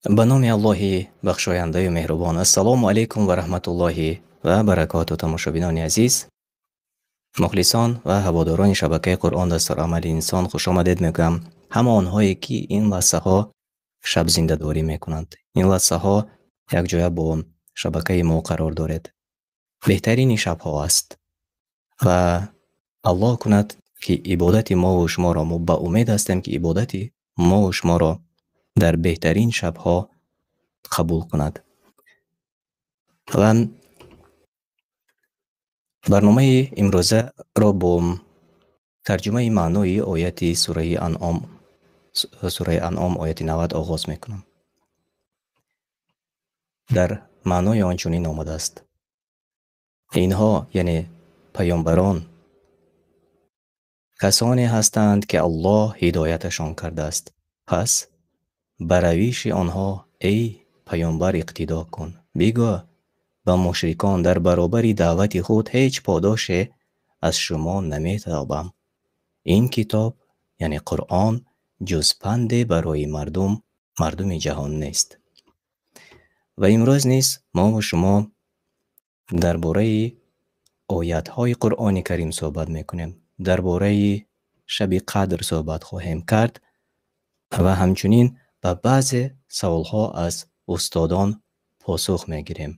Ба номи Аллоҳи бахшояндаю меҳрубон. Ассалому алайкум ва раҳматуллоҳи ва баракоту. Тамошобинони азиз, мухлисон ва ҳаводорони шабакаи Қуръон дастурамали инсон, хушомадед мегӯям ҳама онҳое, ки ин лаҳзаҳо шабзиндадорӣ мекунанд. Ин лаҳзаҳо якҷоя бо шабакаи мо қарор доред. Беҳтарини шабҳо аст ва Аллоҳ кунад, ки ибодати мову шуморо, мо ба умед ҳастем, ки ибодати мову шуморо дар беҳтарин шабҳо қабул кунад. Ва барномаи имрӯзаро бо тарҷумаи маънои ояти сураи Анъом, сураи Анъом ояти 90 оғоз мекунам. Дар маънои он чунин омадааст: инҳо, яъне паёмбарон, касоне ҳастанд, ки Аллоҳ ҳидояташон кардааст. Пас ба равиши онҳо, эй паёмбар, иқтидо кун. Бигӯ ба мушрикон: дар баробари даъвати худ ҳеҷ подоше аз шумо наметалабам. Ин китоб, яъне Қуръон, ҷуз панде барои мардуми ҷаҳон нест. Ва имрӯз низ мову шумо дар бораи оятҳои Қуръони Карим суҳбат мекунем, дар бораи шаби қадр суҳбат хоҳем кард ва ҳамчунин ба баъзе саволҳо аз устодон посух мегирем.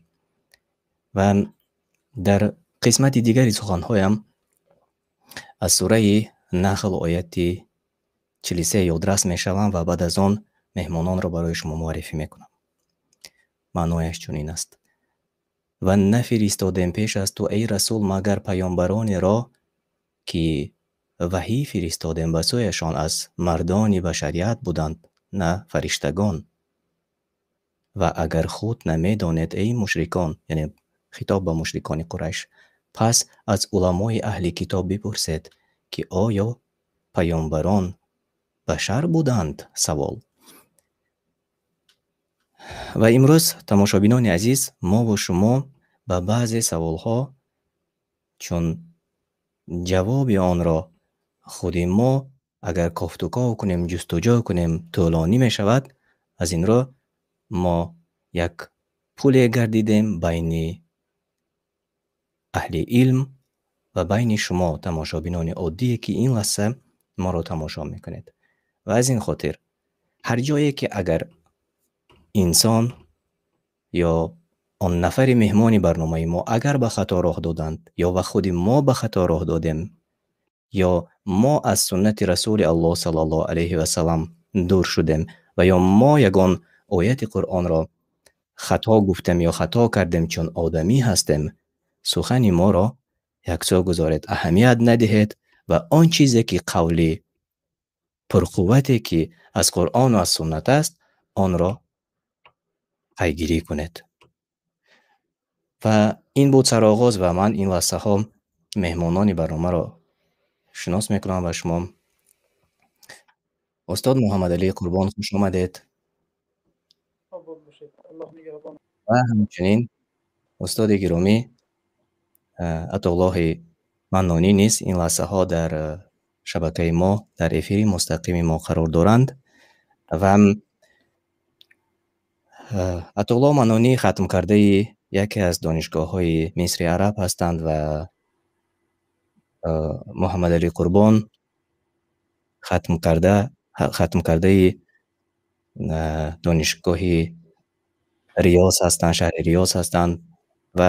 Ва дар қисмати дигари суханҳоям аз сураи Нахл ояти 43 ёдрас мешавам ва баъд аз он меҳмононро барои шумо муаррифӣ мекунам. Маънояш чунин аст: ва нафиристодем пеш аз ту, эй расул, магар паёмбаронеро, ки ваҳӣ фиристодем ба сӯяшон аз мардони башарият буданд, на фариштагон. Ва агар худ намедонед, эй мушрикон, яъне хитоб ба мушрикони Қурайш, пас аз уламои аҳли китоб бипурсед, ки оё паёмбарон башар буданд? Савол. Ва имрӯз, тамошобинони азиз, мову шумо ба баъзе саволҳо, чун ҷавоби онро худи мо агар кофтуков кунем, ҷустуҷӯ кунем, тӯлонӣ мешавад. Аз ин рӯ мо як пуле гардидем байни аҳли илм ва байни шумо, тамошобинони оддие, ки ин лаҳза моро тамошо мекунед. Ва аз ин хотир ҳар ҷое ки агар инсон ё он нафари меҳмони барномаи мо агар ба хато роҳ доданд ё ба худи мо ба хато роҳ додем ё мо аз суннати Расули Аллоҳ саллаллоҳу алайҳи васаллам дур шудем ва ё мо ягон ояти Қуръонро хато гуфтем ё хато кардем, чун одамӣ ҳастем, сухани моро яксо гузоред, аҳамият надиҳед ва он чизе ки қавли пурқуввате ки аз Қуръон ва аз суннат аст, онро пайгирӣ кунед. Ва ин буд сароғоз ва ман ин лаҳзаҳо меҳмонони барномаро шинос мекунам ба шумо. Устод Муҳаммадалӣ Қурбон, хуш омадед. Ва ҳамчунин устоди гиромӣ Атоуллоҳи Маннонӣ низ ин лаҳзаҳо дар шабакаи мо, дар эфири мустақими мо қарор доранд. Ва Атоуллоҳ Маннонӣ хатмкардаи яке аз донишгоҳҳои Мисри Араб ҳастанд ва Муҳаммадалӣ Қурбон хатмкардаи донишгоҳи Риёз ҳастанд, шаҳри Риёз ҳастанд ва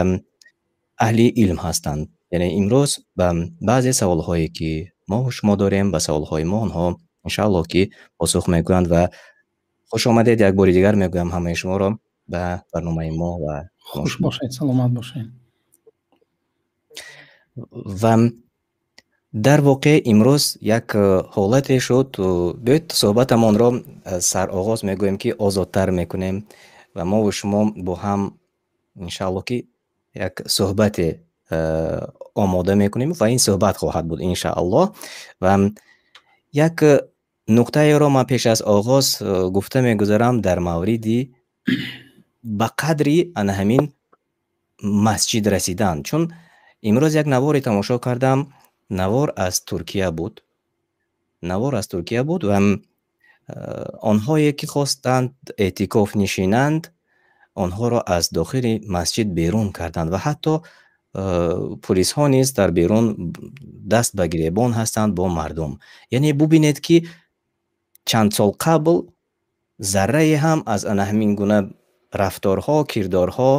аҳли илм ҳастанд. Яъне имрӯз ба баъзе саволҳое, ки мо шумо дорем, ба саволҳои мо онҳо иншааллоҳ ки посух мегӯянд. Ва хуш омадед як бори дигар мегӯям ҳамаи шуморо ба барномаи мо ва хуш бошед, саломат бошед. Ва дар воқеъ имрӯз як ҳолате шуд. Биёед, суҳбатамонро сароғоз мегӯем, ки озодтар мекунем ва мову шумо бо ҳам иншааллоҳ ки як суҳбате омода мекунем ва ин суҳбат хоҳад буд иншааллоҳ. Ва як нуқтаеро ман пеш аз оғоз гуфта мегузарам дар мавриди ба қадри ана ҳамин масҷид расидан, чун имрӯз як наворе тамошо кардам. Навор аз Туркия буд, навор аз Туркия буд ва Онҳое ки хостанд эътикоф нишинанд, онҳоро аз дохили масҷид берун карданд ва ҳатто полисҳо низ дар берун даст ба гиребон ҳастанд бо мардум. Яъне бубинед, ки чанд сол қабл заррае ҳам аз ана ҳамин гуна рафторҳо, кирдорҳо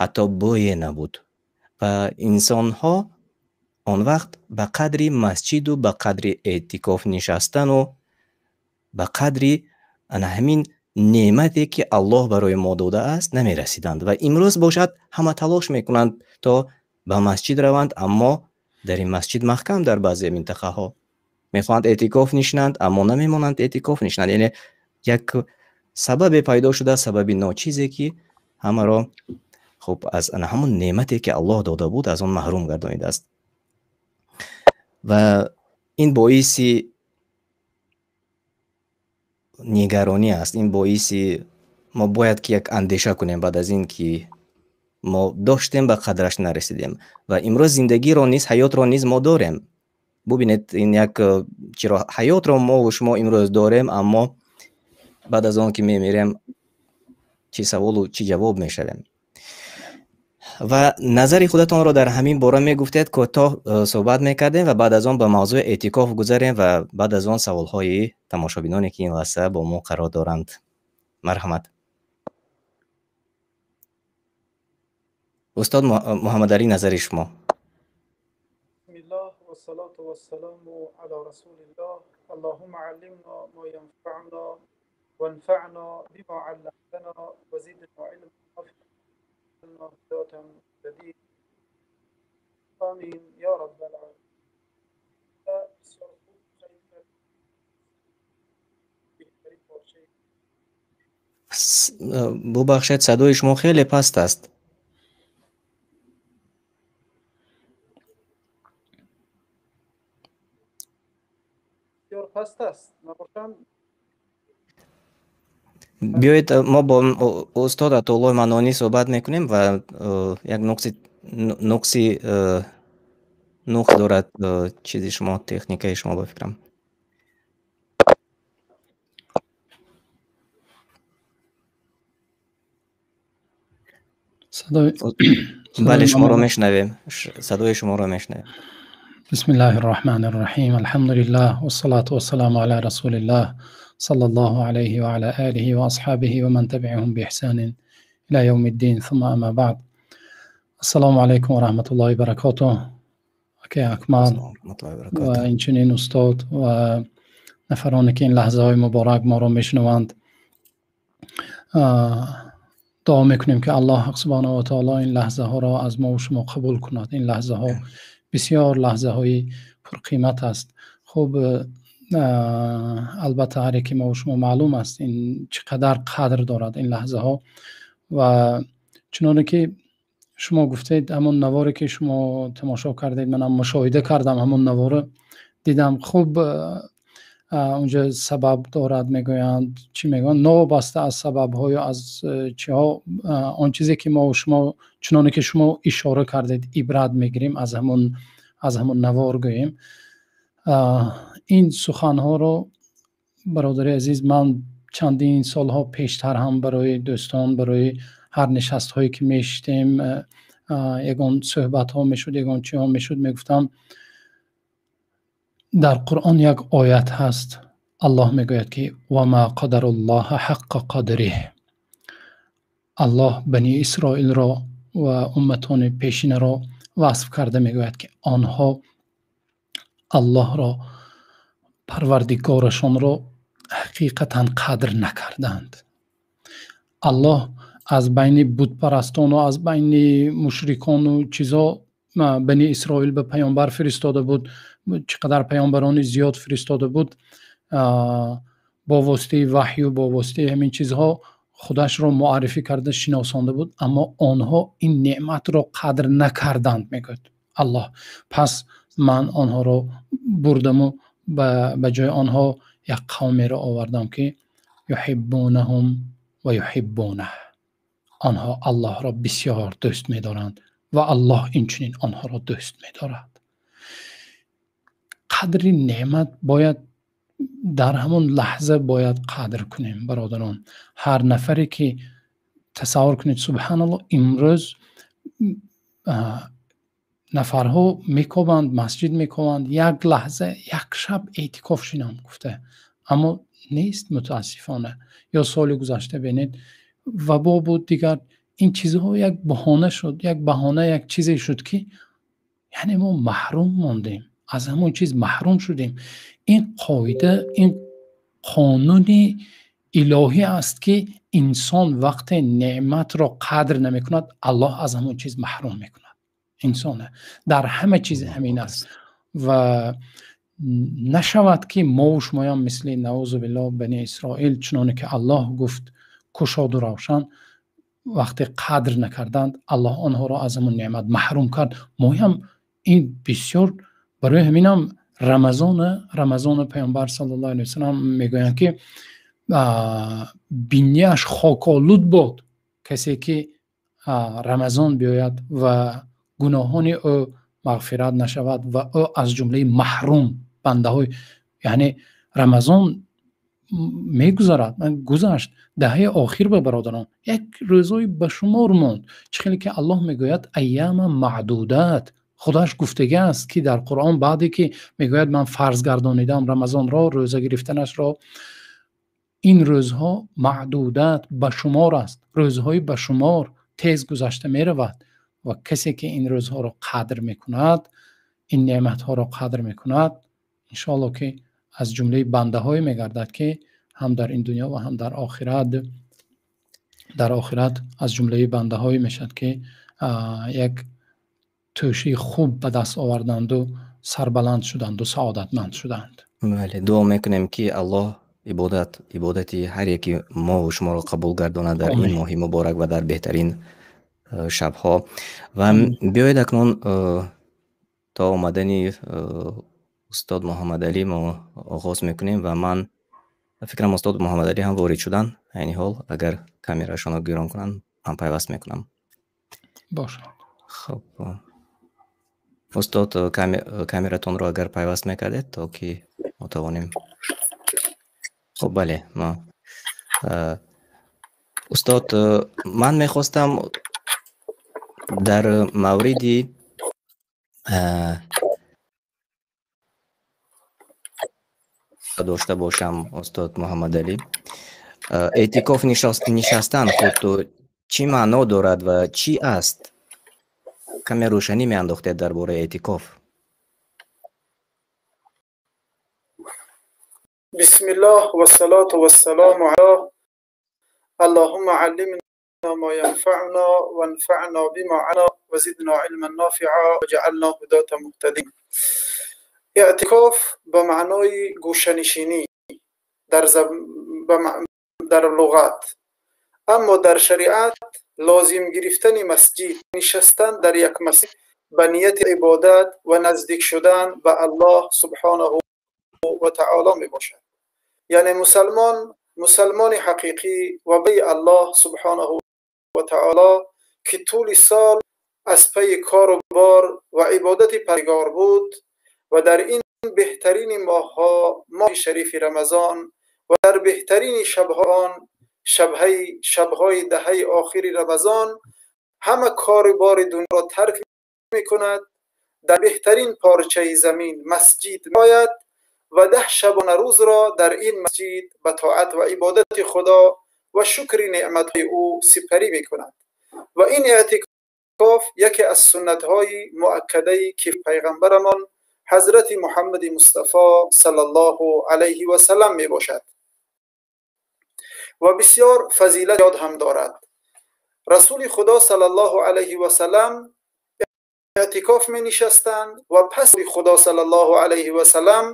ҳатто бӯе набуд ва инсонҳо он вақт ба қадри масҷиду ба қадри эътикоф нишастану ба қадри ана ҳамин неъмате, ки Аллоҳ барои мо додааст, намерасиданд. Ва имрӯз бошад ҳама талош мекунанд то ба масҷид раванд, аммо дар ин масҷид маҳкам дар баъзе минтақаҳо мехоҳанд эътикоф нишинанд, аммо намемонанд эътикоф нишинанд. Яъне як сабабе пайдо шуда, сабаби ночизе, ки ҳамаро хуб аз ана ҳамон неъмате, ки Аллоҳ дода буд, аз он маҳрум гардонидааст. Ва ин боиси нигаронӣ аст. Ин боиси мо бояд ки як андеша кунем баъд аз ин ки мо доштем, ба қадраш нарасидем. Ва имрӯз зиндагиро низ, ҳаётро низ мо дорем. Бубинед, ин як чиро ҳаётро мо ва шумо имрӯз дорем, аммо баъд аз он ки мемирем, чӣ саволу чӣ ҷавоб мешавем. Ва назари худатонро дар ҳамин бора мегуфтед, кӯтоҳ суҳбат мекардем ва баъд аз он ба мавзӯи эътикоф гузарем ва баъд аз он саволҳои тамошобиноне, ки ин лаҳза бо мо қарор доранд. Марҳамат. Устод Муҳаммадалӣ, назари шумо. Бисмиллоҳ вассалоту вассаламу ала расулиллоҳ. Аллоҳумма аллимна ма янфаъна ванфаъна бима алламтана ва зидна илман нафиъан. Амин я раббал оламин. Бисёр хуб қайд кард. Беҳтарин порчаи. Бубахшед, садои шумо хеле паст аст. Бисёр паст аст. Набошам. Биёед мо бо устод Атоуллои Манонӣ суҳбат мекунем ва як нуқси нуқс дорад чизи шумо, техникаи шумо, ба фикрам. Бале, шуморо мешунавем, садои шуморо мешунавем. Бисмиллаҳир роҳманир роҳим. Алҳамдулиллаҳ вассалату вассаламу ала расулиллаҳ саллаллоҳу алайҳи ва ала олиҳи ва асҳобиҳи ва ман табиаҳум биэҳсонин ила явмиддин. Сумма амма баъд. Ассалому алайкум ва раҳматуллоҳи ва баракотуҳ. Акай Акмал ва инчунин устод ва нафароне, ки ин лаҳзаҳои муборак моро мешунаванд, дуо мекунем, ки Аллоҳ субҳонаҳу ва таоло ин лаҳзаҳоро аз мо ва шумо қабул кунад. Ин лаҳзаҳо бисёр лаҳзаҳои пурқимат аст. Хуб, албатта ҳар яке мо ва шумо маълум аст ин чӣ қадар қадр дорад ин лаҳзаҳо. Ва чуноне ки шумо гуфтед, ҳамон наворе ки шумо тамошо кардед, манам мушоҳида кардам, ҳамон наворо дидам. Хуб, унҷо сабаб дорад, мегӯянд, чӣ мегӯянд, новобаста аз сабабҳою аз чиҳо, он чизе ки мо ва шумо чуноне ки шумо ишора кардед, ибрат мегирем аз ҳамон навор гӯем. Ин суханҳоро, бародари азиз, ман чандин солҳо пештар ҳам барои дӯстон, барои ҳар нишастҳое ки мешитем, ягон суҳбатҳо мешуд, ягон чиҳо мешуд, мегуфтам дар Қуръон як оят ҳаст. Аллоҳ мегӯяд, ки ва ма қадаруллоҳа ҳаққа қадриҳ. Аллоҳ бани Исроилро ва умматони пешинаро васф карда мегӯяд, ки онҳо Аллоҳро, парвардигорашонро ҳақиқатан қадр накарданд. Аллоҳ аз байни бутпарастону аз байни мушрикону чизо бани Исроил ба паёмбар фиристода буд, чӣ қадар паёмбарони зиёд фиристода буд, бо воситаи ваҳю, бо воситаи ҳамин чизҳо худашро муаррифӣ карда шиносонда буд, аммо онҳо ин неъматро қадр накарданд, мегӯяд Аллоҳ. Пас ман онҳоро бурдаму ба ҷои онҳо як қавмеро овардам, ки юҳиббунаҳум ва юҳиббунаҳ. Онҳо Аллоҳро бисёр дӯст медоранд ва Аллоҳ инчунин онҳоро дӯст медорад. Қадри неъмат бояд Дар ҳамон лаҳза бояд қадр кунем, бародарон. Ҳар нафаре ки тасаввур кунед, субҳаналлоҳ, имрӯз нафарҳо мекобанд, масҷид мекобанд, як лаҳза, як шаб эътикоф шинам гуфта, аммо нест мутаассифона. Ё соли гузашта бинед, вабо буд, дигар ин чизҳо як баҳона шуд, як баҳона, як чизе шуд ки яъне мо маҳрум мондем, аз ҳамон чиз маҳрум шудем. Ин қоида, ин қонуни илоҳӣ аст ки инсон вақте неъматро қадр намекунад, Аллоҳ аз ҳамон чиз маҳрум мекунад инсона. Дар ҳама чиз ҳамин аст ва нашавад ки мо шумоям мисли наузу биллоҳ бани Исроил, чуноне ки Аллоҳ гуфт кушоду равшан, вақте қадр накарданд, Аллоҳ онҳоро аз ҳамон неъмат маҳрум кард. Моям ин бисёр, барои ҳаминам Рамазона Пайғамбар саллаллоҳу алайҳи васаллам мегӯянд ки бинияш хоколуд буд касе ки Рамазон биёяд ва гуноҳони ӯ мағфират нашавад ва ӯ аз ҷумлаи маҳрум бандаҳои, яъне Рамазон мегузарад, гузашт даҳаи охир ба бародарон, як рӯзҳои ба шумор монд. Чӣ хеле ки Аллоҳ мегӯяд айяма маъдудат, худаш гуфтагӣ аст ки дар Қуръон баъде ки мегӯяд ман фарз гардонидам Рамазонро, рӯза гирифтанашро, ин рӯзҳо маъдудат ба шумор аст, рӯзҳои ба шумор тез гузашта меравад ва касе ки ин рӯзҳоро қадр мекунад, ин неъматҳоро қадр мекунад, иншоаллоҳ ки аз ҷумлаи бандаҳое мегардад ки ҳам дар ин дунё ва ҳам дар охират, дар охират аз ҷумлаи бандаҳое мешавад ки як тӯшаи хуб ба даст оварданду сарбаланд шуданду саодатманд шуданд. Бале, дуо мекунем ки Аллоҳ ибодати ҳар яки мо ва шуморо қабул гардонад дар ин моҳи муборак ва дар беҳтарин шабҳо. Ва биёед акнун то омадани устод Муҳаммадалӣ мо оғоз мекунем ва ман фикрам устод Муҳаммадалӣ ҳам ворид шуданд айни ҳол, агар камерашонро гирон кунанд ман пайваст мекунам. Бошад. Хуб, устод камератонро агар пайваст мекардед то ки мо тавонем. Хуб, бале, мо устод, ман мехостам дар мавриди дошта бошам устод Муҳаммадалӣ. Эътикоф нишастан худ чӣ маъно дорад ва чӣ аст? Каме рӯшанӣ меандохтед дар бораи эътикоф. Бисмиллоҳ вассалоту вассалому ала Аллоҳумма аллимна ма янфаъуна ванфаъна бима ъалламтана ва зидна илман нофиа ваҷъална ҳудотан муҳтадин. Эътикоф ба маънои гӯшанишинӣ дар луғат, аммо дар шариат лозим гирифтани масҷид, нишастан дар як масҷид ба нияти ибодат ва наздик шудан ба Аллоҳ субҳонаҳу ва таоло мебошад. Яъне мусалмони ҳақиқӣ ва баи Аллоҳ субҳонаҳу ва таоло ки тӯли сол аз пайи кору бор ва ибодати Парвардигор буд ва дар ин беҳтарини моҳҳо, моҳи шарифи Рамазон ва дар беҳтарини шабҳо он шабҳои даҳаи охири Рамазон ҳама кору бори дунёро тарк мекунад, дар беҳтарин порчаи замин масҷид меояд ва 10 шабона рӯзро дар ин масҷид ба тоат ва ибодати Худо ва шукри неъматҳои ӯ сипарӣ мекунад. Ва ин эътикоф яке аз суннатҳои муаккадае ки пайғамбарамон ҳазрати Муҳаммади Мустафо саллаллоҳу алайҳи васаллам мебошад ва бисёр фазилат ёд ҳам дорад. Расули Худо саллаллоҳу алайҳи васаллам эътикоф менишастанд ва пас Худо саллаллоҳу алайҳи васаллам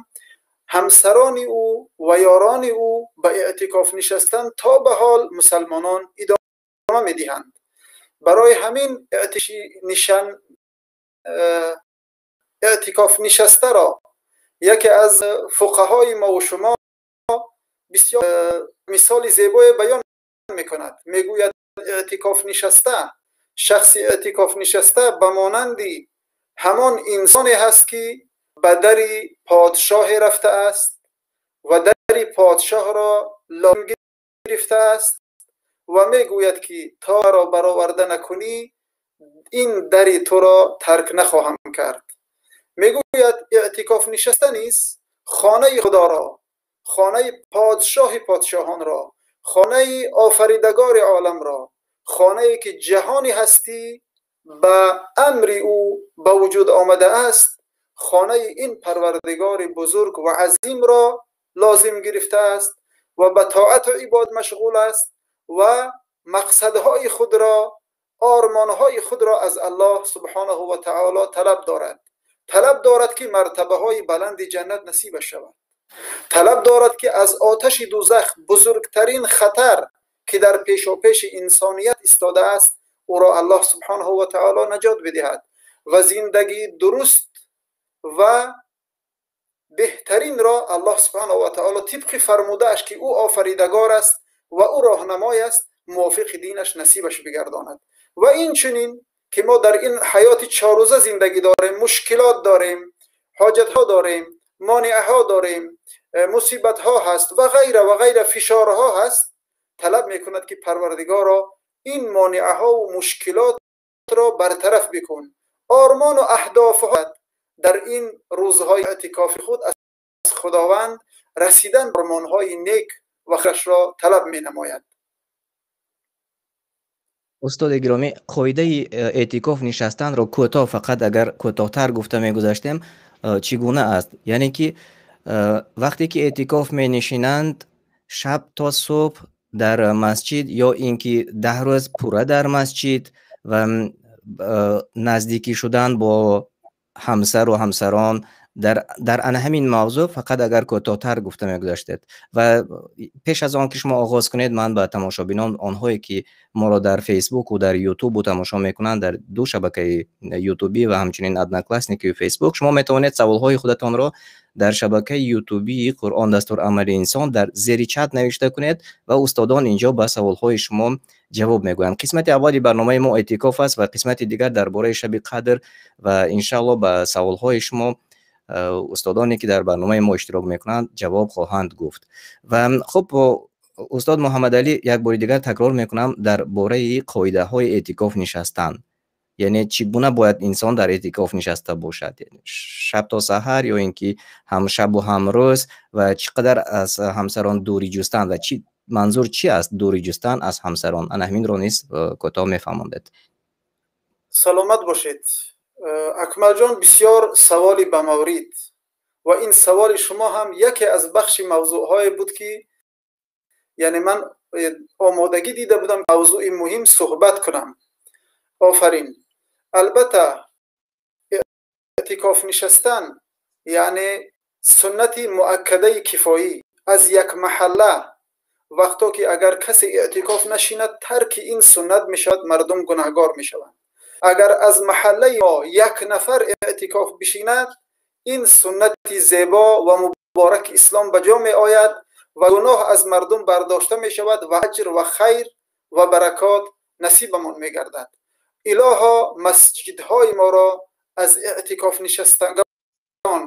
ҳамсарони ӯ ва ёрони ӯ ба эътикоф нишастан то ба ҳол мусалмонон идома медиҳанд. Барои ҳамин эътикоф нишастаро яке аз фуқаҳои мо ва шумо бисёр мисоли зебое баён мекунад. Мегӯяд эътикоф нишаста, шахси эътикоф нишаста ба монанди ҳамон инсоне ҳаст ки ба дари подшоҳе рафтааст ва дари подшоҳро лозим гирифтааст ва мегӯяд, ки то маро бароварда накунӣ, ин дари туро тарк нахоҳам кард. Мегӯяд, эътикоф нишаста низ хонаи Худоро, хонаи подшоҳи подшоҳонро, хонаи офаридагори оламро, хонае ки ҷаҳони ҳастӣ ба амри ӯ ба вуҷуд омадааст, хонаи ин парвардигори бузург ва азимро лозим гирифтааст ва ба тоату ибодат машғул аст ва мақсадҳои худро, ормонҳои худро аз Аллоҳ субҳонаҳу ва таоло талаб дорад. Талаб дорад, ки мартабаҳои баланди ҷаннат насибаш шавад. Талаб дорад, ки аз оташи дӯзах, бузургтарин хатар ки дар пешопеши инсоният истодааст, ӯро Аллоҳ субҳонаҳу ва таоло наҷот бидиҳад ва зиндагии дуруст ва беҳтаринро Аллоҳ субҳонаҳу ва таоло тибқи фармудааш, ки ӯ офаридагор аст ва ӯ роҳнамой аст, мувофиқи динаш насибаш бигардонад. Ва инчунин ки мо дар ин ҳаёти чоррӯза зиндагӣ дорем, мушкилот дорем, ҳоҷатҳо дорем, монеаҳо дорем, мусибатҳо ҳаст ва ғайра ва ғайра, фишорҳо ҳаст, талаб мекунад, ки Парвардигоро ин монеаҳо ва мушкилотро бартараф бикун. Ормону аҳдофҳо дар ин рӯзҳои эътикофи худ аз Худованд расидан ба ормонҳои нек ва хушро талаб менамояд. Устоди гиромӣ, қоидаи эътикоф нишастанро кӯтоҳ, фақат агар кӯтоҳтар гуфта мегузаштем, чӣ гуна аст? Яъне ки вақте ки эътикоф менишинанд, шаб то субҳ дар масҷид ё ин ки 10 рӯз пурра дар масҷид ва наздикӣ шудан бо ҳамсар ва ҳамсарон дар ана ҳамин мавзӯъ фақат агар кӯтоҳтар гуфта мегузаштед. Ва пеш аз он ки шумо оғоз кунед, ман ба тамошобинон, онҳое ки моро дар Фейсбуку дар Ютубу тамошо мекунанд, дар ду шабакаи Ютубӣ ва ҳамчунин Одноклассники ва Фейсбук, шумо метавонед саволҳои худатонро дар шабакаи Ютубии Қуръон дастурамали инсон дар зери чат навишта кунед ва устодон инҷо ба саволҳои шумо ҷавоб мегӯянд. Қисмати аввали барномаи мо эътикоф аст ва қисмати дигар дар бораи шаби қадр ва иншааллоҳ ба саволҳои шумо устодоне ки дар барномаи мо иштирок мекунанд ҷавоб хоҳанд гуфт. Ва хуб, устод Муҳаммадалӣ, як бори дигар такрор мекунам дар бораи қоидаҳои эътикоф нишастан, яъне чӣ гуна бояд инсон дар эътикоф нишаста бошад, шаб то саҳар ё ин ки ҳам шабу ҳам рӯз, ва чӣ қадар аз ҳамсарон дурӣ ҷустан ва чӣ манзур чӣ аст дурӣ ҷустан аз ҳамсарон, ана ҳаминро низ кӯтоҳ мефаҳмондед. Саломат бошед, Акмалҷон. Бисёр саволи бамаврид ва ин саволи шумо ҳам яке аз бахши мавзӯъҳое буд, ки яъне ман омодагӣ дида будам мавзӯи муҳим суҳбат кунам. Офарин. Албатта, эътикоф нишастан, яъне суннати муаккадаи кифоӣ аз як маҳалла, вақто ки агар касе эътикоф нашинад, тарки ин суннат мешавад, мардум гунаҳгор мешаванд. Агар аз маҳаллаи мо як нафар эътикоф бишинад, ин суннати зебо ва мубораки ислом ба ҷо меояд ва гуноҳ аз мардум бардошта мешавад ва аҷр ва хайр ва баракот насибамон мегардад. Илоҳо, масҷидҳои моро аз эътикоф нишастагон,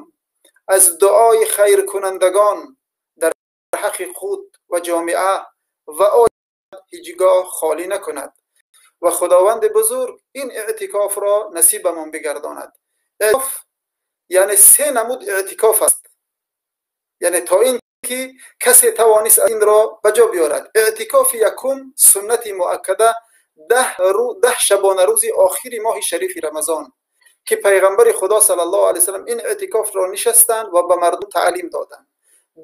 аз дуои хайркунандагон дар ҳаққи худ ва ҷомеа ва ҳеҷ гоҳ холӣ накунад ва Худованди бузург ин эътикофро насибамон бигардонад. Эътикоф яъне се намуд эътикоф аст, яъне то ин ки касе тавонист инро ба ҷо биёрад. Эътикофи якум, суннати муаккада, 10 шабонарӯзи охири моҳи шарифи Рамазон, ки пайғамбари Худо саллаллоҳу алайҳи васаллам ин эътикофро нишастанд ва ба мардум таълим доданд.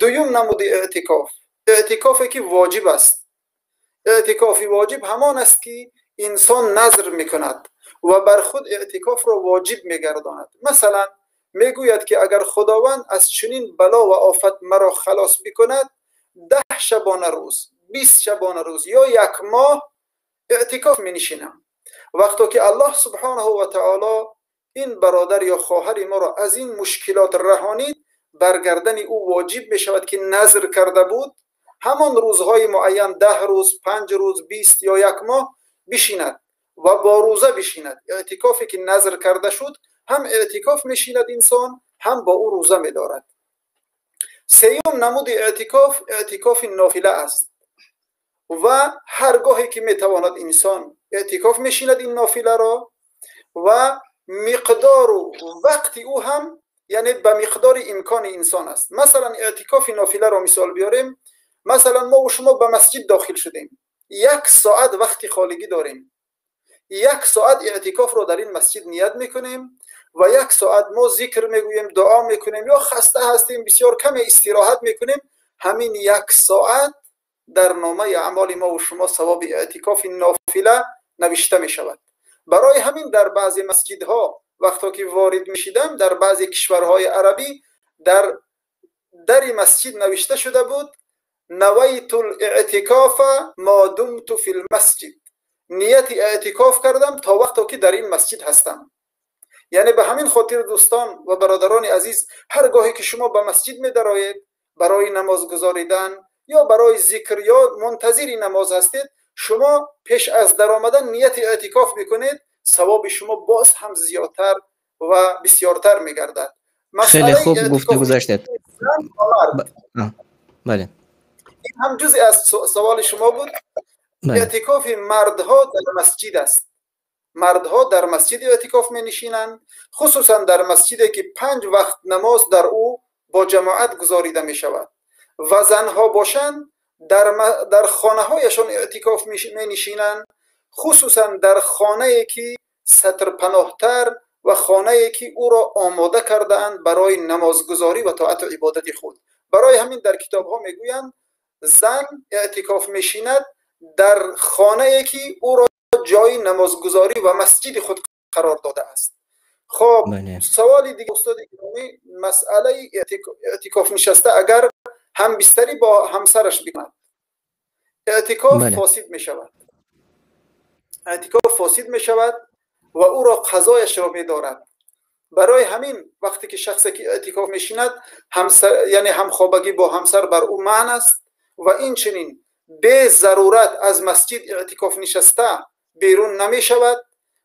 Дуюм намуди эътикоф, эътикофе ки воҷиб аст. Эътикофи воҷиб ҳамон аст, ки инсон назр мекунад ва бар худ эътикофро воҷиб мегардонад. Масалан, мегӯяд, ки агар Худованд аз чунин бало ва офат маро халос бикунад, 10 шабонарӯз, 20 шабонарӯз ё як моҳ эътикоф менишинам. Вақто ки Аллоҳ субҳонаҳу ва таоло ин бародар ё хоҳари моро аз ин мушкилот раҳонид, бар гардани ӯ воҷиб мешавад, ки назр карда буд, ҳамон рӯзҳои муайян, 10 рӯз, 5 рӯз, 20 ё як моҳ бишинад ва бо рӯза бишинад. Эътикофе ки назр карда шуд, ҳам эътикоф мешинад инсон, ҳам бо ӯ рӯза медорад. Сеюм намуди эътикоф эътикофи нофила аст ва ҳар гоҳе ки метавонад инсон эътикоф мешинад ин нофиларо ва миқдору вақти ӯ ҳам яъне ба миқдори имкони инсон аст. Масалан, эътикофи нофиларо мисол биёрем. Масалан, мо шумо ба масҷид дохил шудем, як соат вақти холигӣ дорем, як соат эътикофро дар ин масҷид ният мекунем ва як соат мо зикр мегӯем, дуо мекунем ё хаста ҳастем, бисёр каме истироҳат мекунем. Ҳамин як соат дар номаи аъмоли мо ва шумо савоби эътикофи нофила навишта мешавад. Барои ҳамин дар баъзе масҷидҳо вақто ки ворид мешидам, дар баъзе кишварҳои арабӣ дар дари масҷид навишта шуда буд: навайту лэътикофа ма думту фи лмасҷид, нияти эътикоф кардам то вақто ки дар ин масҷид ҳастам. Яъне ба ҳамин хотир, дӯстон ва бародарони азиз, ҳар гоҳе ки шумо ба масҷид медароед барои намоз гузоридан ё барои зикр ё мунтазири намоз ҳастед, шумо пеш аз даромадан нияти эътикоф мекунед, савоби шумо боз ҳам зиёдтар ва бисёртар мегардад. Хеле хуб гуфта гузаштед. Бале, ин ҳам ҷузъе аз саволи шумо буд. Эътикофи мардҳо дар масҷид аст. Мардҳо дар масҷид эътикоф менишинанд, хусусан дар масҷиде ки 5 вақт намоз дар ӯ бо ҷамоат гузорида мешавад, ва занҳо бошанд дар хонаҳояшон эътикоф менишинанд, хусусан дар хонае ки сатрпаноҳтар ва хонае ки ӯро омода кардаанд барои намозгузорӣ ва тоату ибодати худ. Барои ҳамин дар китобҳо мегӯянд зан эътикоф мешинад дар хонае ки ӯро ҷои намозгузорӣ ва масҷиди худ қарор додааст. Хоб, саволи дигар, устоди гиромӣ, масъалаи эътикоф нишаста агар ҳамбистарӣ бо ҳамсараш бикунад, эътикоф фосид мешавад. Эътикоф фосид мешавад ва ӯро қазояшро медорад. Барои ҳамин вақте ки шахсе ки эътикоф мешинад, яъне ҳамхобагӣ бо ҳамсар бар ӯ манъ аст ва инчунин безарурат аз масҷид эътикоф нишаста берун намешавад.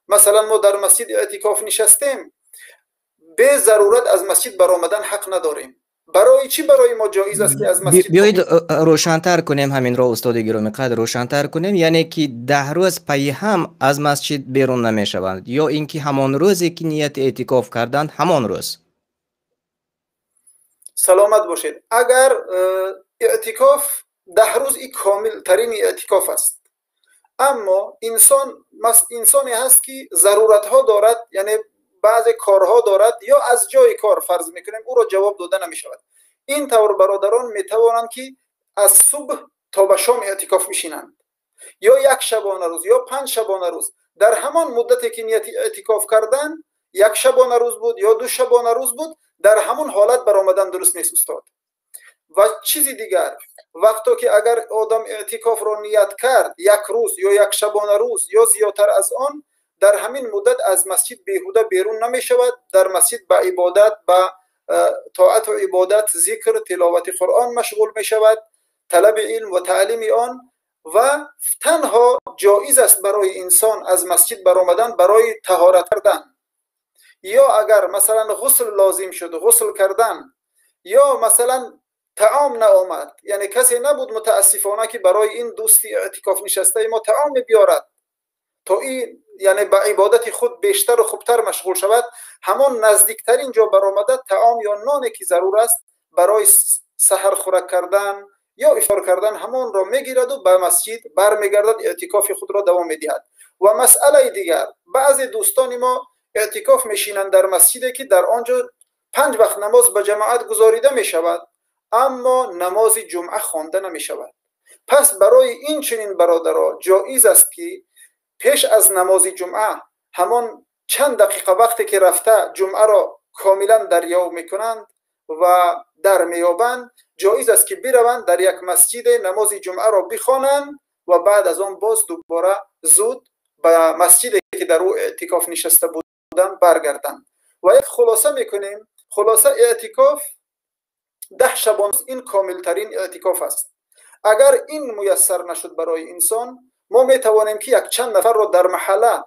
Масалан, мо дар масҷид эътикоф нишастем, безарурат аз масҷид баромадан ҳақ надорем. Барои чӣ барои мо ҷоиз аст ки аз масҷид? Биёед рӯшантар кунем ҳаминро, устоди гиромиқадр, рӯшантар кунем. Яъне ки 10 рӯз пайи ҳам аз масҷид берун намешаванд ё ин ки ҳамон рӯзе ки нияти эътикоф карданд, ҳамон рӯз? Саломат бошед. Агар эътикоф 10 рӯз и комилтарини эътикоф аст, аммо инсоне ҳаст ки заруратҳо дорад, яъне баъзе корҳо дорад ё аз ҷои кор фарз мекунем ӯро ҷавоб дода намешавад. Ин тавр бародарон метавонанд ки аз субҳ то ба шом эътикоф бишинанд ё як шабона рӯз ё 5 шабона рӯз. Дар ҳамон муддате ки нияти эътикоф кардан, як шабона рӯз буд ё 2 шабона рӯз буд, дар ҳамон ҳолат баромадан дуруст нест, устод. Ва чизи дигар, вақто ки агар одам эътикофро ният кард як рӯз ё як шабона рӯз ё зиёдтар аз он, дар ҳамин муддат аз масҷид беҳуда берун намешавад. Дар масҷид ба ибодат, ба тоату ибодат, зикр, тиловати Қуръон машғул мешавад, талаби илм ва таълими он. Ва танҳо ҷоиз аст барои инсон аз масҷид баромадан барои таҳорат кардан, ё агар масалан ғусл лозим шуд ғусл кардан, ё масалан таом наомад, яъне касе набуд мутаассифона ки барои ин дӯсти эътикоф нишастаи мо таом биёрад то ин яъне ба ибодати худ бештару хубтар машғул шавад, ҳамон наздиктарин ҷо баромада таом ё ноне ки зарур аст барои саҳар хӯрак кардан ё ифтор кардан ҳамонро мегираду ба масҷид бармегардад, эътикофи худро давом медиҳад. Ва масъалаи дигар, баъзе дӯстони мо эътикоф мешинанд дар масҷиде ки дар он ҷо 5 вақт намоз ба ҷамоат гузорида мешавад, аммо намози ҷумъа хонда намешавад. Пас барои ин чунин бародаро ҷоиз аст ки пеш аз намози ҷумъа ҳамон чанд дақиқа вақте ки рафта ҷумъаро комилан дарёв мекунанд ва дар меёбанд, ҷоиз аст ки бираванд дар як масҷиде намози ҷумъаро бихонанд ва баъд аз он боз дубора зуд ба масҷиде ки дар ӯ эътикоф нишаста буданд баргарданд. Ва як хулоса мекунем. Хулоса, эътикоф 10 шабон ин комилтарин эътикоф аст. Агар ин муяссар нашуд барои инсон, мо метавонем ки якчанд нафарро дар маҳалла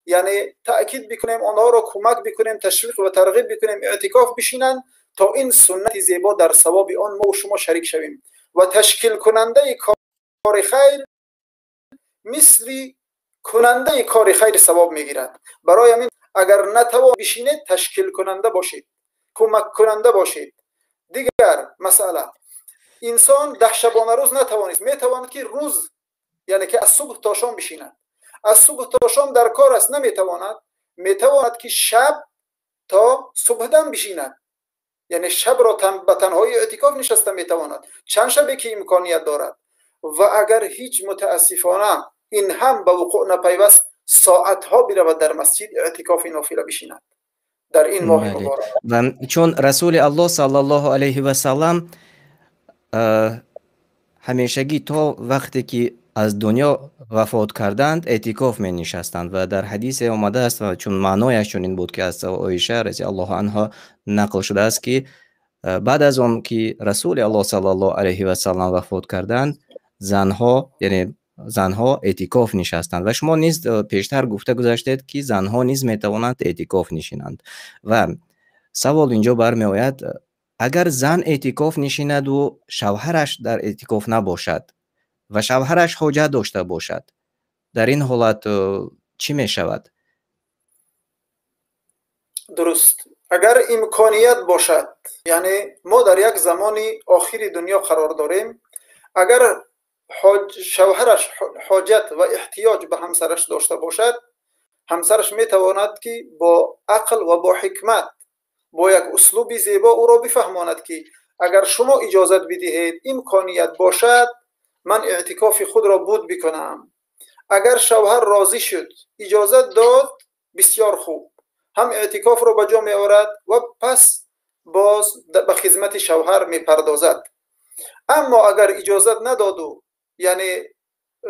яъне таъкид бикунем, онҳоро кӯмак бикунем, ташвиқ ва тарғиб бикунем эътикоф бишинанд. то ин суннати зебо дар савоби он мо шумо шарик шавем ва ташкилкунандаи кори хайр мисли кунандаи кори хайр савоб мегирад. Барои ҳамин агар натавон бишинед, ташкилкунанда бошед, кӯмаккунанда бошед. Дигар масъала, инсон 10 шабонарӯз натавонист, метавонад ки рӯз, яъне ки аз субҳ то шом бишинад. Аз субҳ то шом дар кор аст, наметавонад, метавонад ки шаб то субҳдам бишинад, яъне шабро ба танҳои эътикоф нишаста метавонад, чанд шабе ки имконият дорад. Ва агар ҳеҷ мутаассифона ин ҳам ба вуқӯъ напайваст, соатҳо биравад дар масҷид эътикофи нофила бишинад дар ин моҳи муборак. Ва чун Расули Аллоҳ саллаллоҳу алайҳи васаллам ҳамешагӣ то вақте ки аз дунё вафот карданд эътикоф менишастанд ва дар ҳадисе омадааст ва чун маънояш чунин буд ки аз Оиша разияллоҳу анҳо нақл шудааст ки баъд аз он ки Расули Аллоҳ саллаллоҳу алайҳи васаллам вафот карданд, занҳо, яъне занҳо эътикоф нишастанд ва шумо низ пештар гуфта гузаштед ки занҳо низ метавонанд эътикоф нишинанд. Ва савол инҷо бармеояд, агар зан эътикоф нишинаду шавҳараш дар эътикоф набошад ва шавҳараш ҳоҷат дошта бошад, дар ин ҳолат чӣ мешавад? Дуруст, агар имконият бошад, яъне мо дар як замони охири дунё қарор дорем, агар шавҳараш ҳоҷат ва эҳтиёҷ ба ҳамсараш дошта бошад, ҳамсараш метавонад ки бо ақл ва бо ҳикмат, бо як услуби зебо ӯро бифаҳмонад ки агар шумо иҷозат бидиҳед, имконият бошад, ман эътикофи худро буд бикунам. Агар шавҳар розӣ шуд, иҷозат дод, бисёр хуб, ҳам эътикофро ба ҷо меорад ва пас боз ба хизмати шавҳар мепардозад. Аммо агар иҷозат надоду, яъне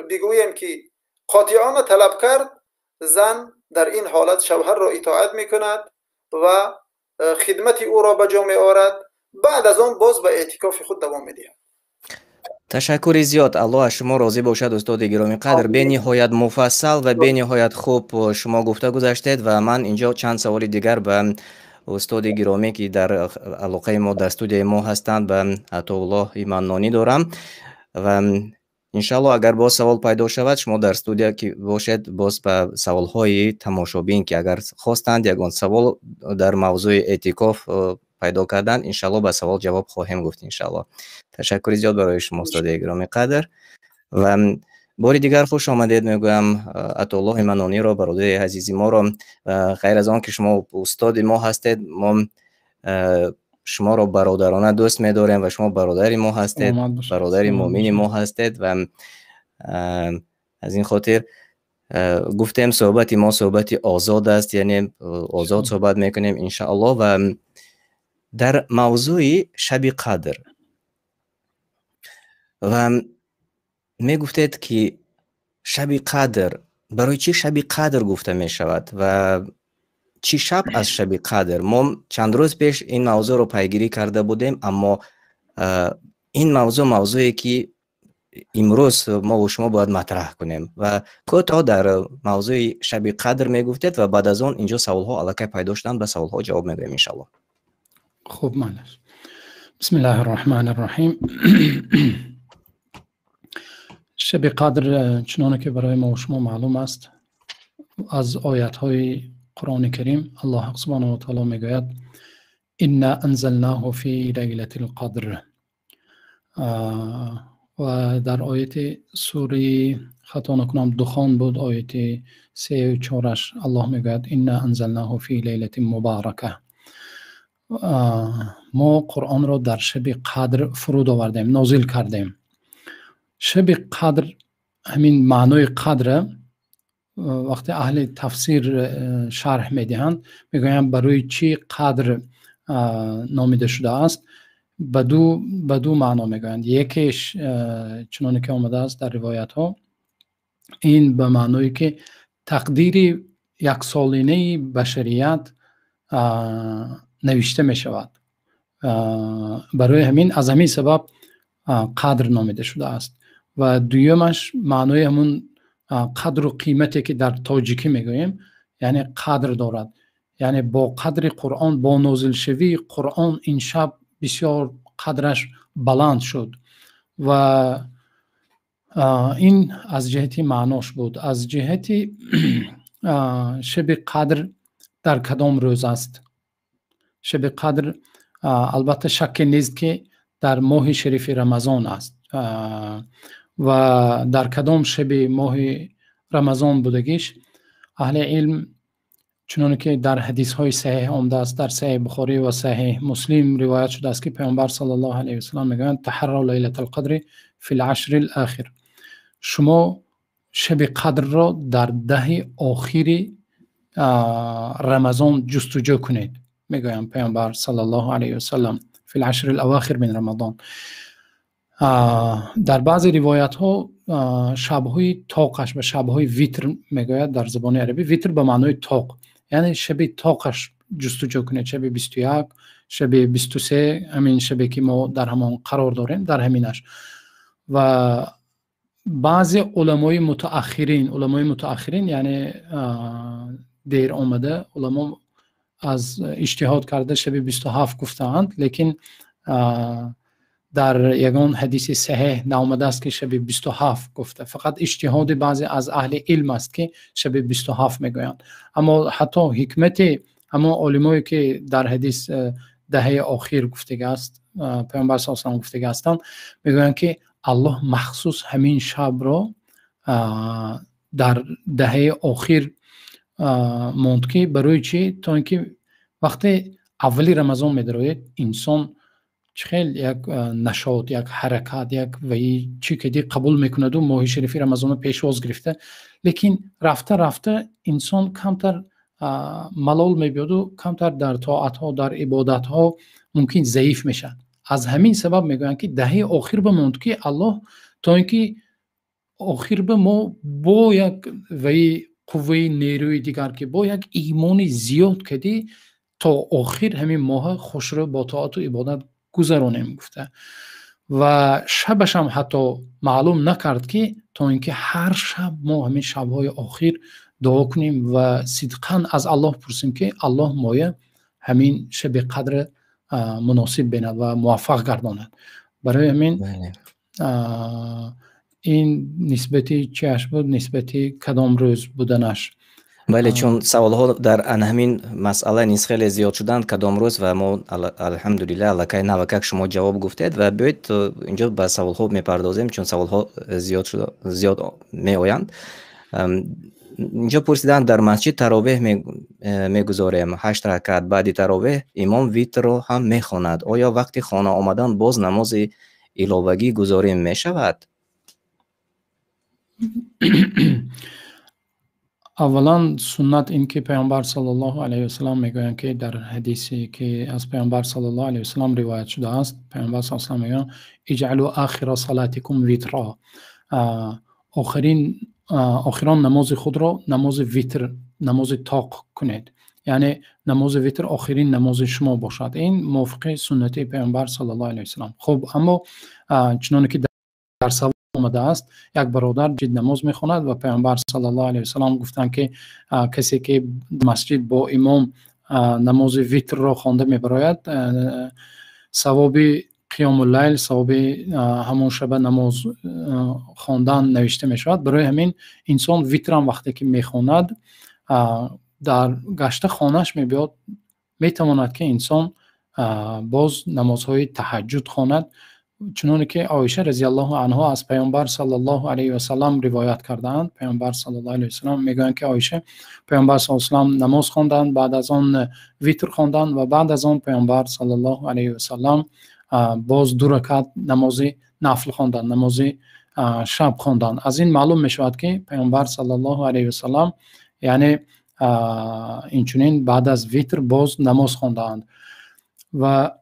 бигӯем ки қотиона талаб кард, зан дар ин ҳолат шавҳарро итоат мекунад ва хидмати ӯро ба ҷо меорад, баъд аз он боз ба эътикофи худ давом медиҳад. Ташаккури зиёд, Аллоҳ аз шумо розӣ бошад, устоди гиромӣ қадр. Бениҳоят муфассал ва бениҳоят хуб шумо гуфта гузаштед ва ман инҷо чанд саволи дигар ба устоди гиромӣ ки дар алоқаи мо дар студияи мо ҳастанд, ба Атоуллоҳ Иманнонӣ дорам ва иншааллоҳ агар боз савол пайдо шавад, шумо дар студия ки бошед, боз ба саволҳои тамошобин ки агар хостанд ягон савол дар мавзӯи эътикоф пайдо карданд, иншааллоҳ ба савол ҷавоб хоҳем гуфт иншааллоҳ. Ташаккури зиёд барои шумо устоди гиромӣ қадр ва бори дигар хуш омадед мегӯям Атоуллоҳ Иманнониро, бародари азизи моро. Ғайр аз он ки шумо устоди мо ҳастед, мо шуморо бародарона дӯст медорем ва шумо бародари мо ҳастед, бародари муъмини мо ҳастед ва аз ин хотир гуфтем суҳбати мо суҳбати озод аст, яъне озод суҳбат мекунем иншааллоҳ. Ва дар мавзӯи шаби қадр ва мегуфтед ки шаби қадр барои чӣ шаби қадр гуфта мешавад ва чӣ шаб аз шаби қадр? Мо чанд рӯз пеш ин мавзӯъро пайгирӣ карда будем, аммо ин мавзӯъ мавзӯе ки имрӯз мо бо шумо бояд матраҳ кунем ва кӯтоҳ дар мавзӯи шаби қадр мегуфтед ва баъд аз он инҷо саволҳо аллакай пайдо шуданд, ба саволҳо ҷавоб мегӯем иншааллоҳ. Хуб, манаш. Бисмиллаҳир роҳманир роҳим. Шаби қадр чуноне ки барои мо ва шумо маълум аст, аз оятҳои Қуръони Карим Аллоҳ субҳонаҳу ва таъоло мегӯяд: инна анзалнаҳу фи лайлатил қадр. Ва дар ояти сураи, хато накунам, Духон буд, ояти 3 4 Аллоҳ мегӯяд: инна анзалнаҳу фи лайлатин мубарака. Мо Қуръонро дар шаби қадр фуруд овардем, нозил кардем. Шаби қадр, ҳамин маънои қадра вақте аҳли тафсир шарҳ медиҳанд, мегӯянд барои чӣ қадр номида шудааст? Ба ду маъно мегӯянд. Якеш чуноне ки омадааст дар ривоятҳо, ин ба маъное ки тақдири яксолинаи башарият навишта мешавад. Барои ҳамин, аз ҳамин сабаб қадр номида шудааст. Ва дуюмаш маънои ҳамун қадру қимате ки дар тоҷикӣ мегӯем, яъне қадр дорад, Яъне бо қадри Қуръон, бо нозилшавии Қуръон ин шаб бисёр қадраш баланд шуд ва ин аз ҷиҳати маънош буд. Аз ҷиҳати шаби қадр дар кадом рӯз аст? Шаби қадр албатта шакке нест, ки дар моҳи шарифи Рамазон аст ва дар кадом шаби моҳи Рамазон будагиш, аҳли илм, чуноне ки дар ҳадисҳои саҳеҳ омадааст, дар Саҳеҳ Бухорӣ ва Саҳеҳ Муслим ривоят шудааст, ки Паёмбар саллаллоҳу алайҳи васаллам мегӯянд: "تحروا ليلة القدر في العشر الأواخر". Шумо шаби қадрро дар 10-и охири Рамазон ҷустуҷӯ кунед, мегӯянд Паёмбар саллаллоҳу алайҳи васаллам. في العشر الأواخر من رمضان. Дар баъзе ривоятҳо шабҳои тоқаш ба шабҳои витр мегӯяд. Дар забони арабӣ витр ба маънои тоқ, яъне шаби тоқаш ҷустуҷӯ кунед, шаби 21, шаби 23, ҳамин шабе ки мо дар ҳамон қарор дорем, дар ҳаминаш. Ва баъзе уламои мутааххирин, уламои мутааххирин яъне дер омада уламо, аз иҷтиҳод карда шаби 27 гуфтаанд, лекин дар ягон ҳадиси саҳеҳ наомадааст, ки шаби 27 гуфта. Фақат иҷтиҳоди баъзе аз аҳли илм аст, ки шаби 27 мегӯянд. Аммо ҳатто ҳикмати ҳамон олимое ки дар ҳадис 10-аи охир гуфтага аст, Паёмбар с салам гуфтага ҳастанд, мегӯянд, ки Аллоҳ махсус ҳамин шабро дар 10-аи охир монд, ки барои чӣ? То ин ки вақте аввали Рамазон медароед, инсон чӣ хел як нашот, як ҳаракат, як ваи чӣ кади қабул мекунаду моҳи шарифи Рамазонро пешвоз гирифта, лекин рафта рафта инсон камтар малол мебиёду камтар дар тоатҳо, дар ибодатҳо мумкин заиф мешавад. Аз ҳамин сабаб мегӯянд, ки 10-аи охир бимонд, ки Аллоҳ то ин ки охир ба мо бо як ваи қувваи нерӯи дигар, ки бо як имони зиёд кадӣ то охир ҳамин моҳа хушрӯ бо тоату ибодат гузаронем гуфта. Ва шабашам ҳатто маълум накард, ки то ин ки ҳар шаб мо ҳамин шабҳои охир дуо кунем ва сидқан аз Аллоҳ пурсем, ки Аллоҳ моя ҳамин шаби қадр муносиб бинад ва муваффақ гардонад. Барои ҳамин ин нисбати чиаш буд, нисбати кадом рӯз буданаш. Бале, чун саволҳо дар ана ҳамин масъала низ хеле зиёд шуданд, кадом рӯз, ва мо, алҳамдулиллаҳ, аллакай навакак шумо ҷавоб гуфтед. Ва биёед, инҷо ба саволҳо мепардозем, чун саволҳо зиёд шуда, зиёд меоянд. Инҷо пурсиданд: дар масҷид таровеҳ мегузорем, ҳашт ракат. Баъди таровеҳ имом витрро ҳам мехонад. Оё вақти хона омадан боз намози иловагӣ гузорем мешавад? Аввалан, суннат ин ки Паёмбар саллаллоҳу алайҳи васаллам мегӯянд, ки дар ҳадисе ки аз Паёмбар саллаллоҳу алайҳи васаллам ривоят шудааст, Паёмбар с салам мегӯянд: "اجعلوا آخر صلاتكم وترا". Охирин, охирон намози худро намози витр, намози тоқ кунед, яъне намози витр охирин намози шумо бошад. Ин мувофиқи суннати Паёмбар саллаллоҳу алайҳи васаллам. Хуб, аммо чуноне ки дар савол омадааст, як бародар ҷид намоз мехонад ва Паёмбар саллаллоҳу алайҳи васаллам гуфтанд, ки касе ки масҷид бо имом намози витрро хонда мебарояд, савоби қиёмуллайл, савоби ҳамон шаба намоз хондан навишта мешавад. Барои ҳамин инсон витрам вақте ки мехонад, дар гашта хонаш мебиёд, метавонад, ки инсон боз намозҳои таҳаҷҷуд хонад, чуноне ки Оиша разиаллоҳу анҳо аз Паёмбар саллаллоҳу алайҳи васаллам ривоят кардаанд. Паёмбар саллаллоҳу алайҳи васаллам мегӯянд, ки Оиша, Паёмбар с салам намоз хонданд, баъд аз он витр хонданд ва баъд аз он Паёмбар саллаллоҳу алайҳи васаллам боз ду ракат намози нафл хонданд, намози шаб хонданд. Аз ин маълум мешавад, ки Паёмбар саллаллоҳу алайҳи васаллам, яъне инчунин баъд аз витр боз намоз хондаанд. Ва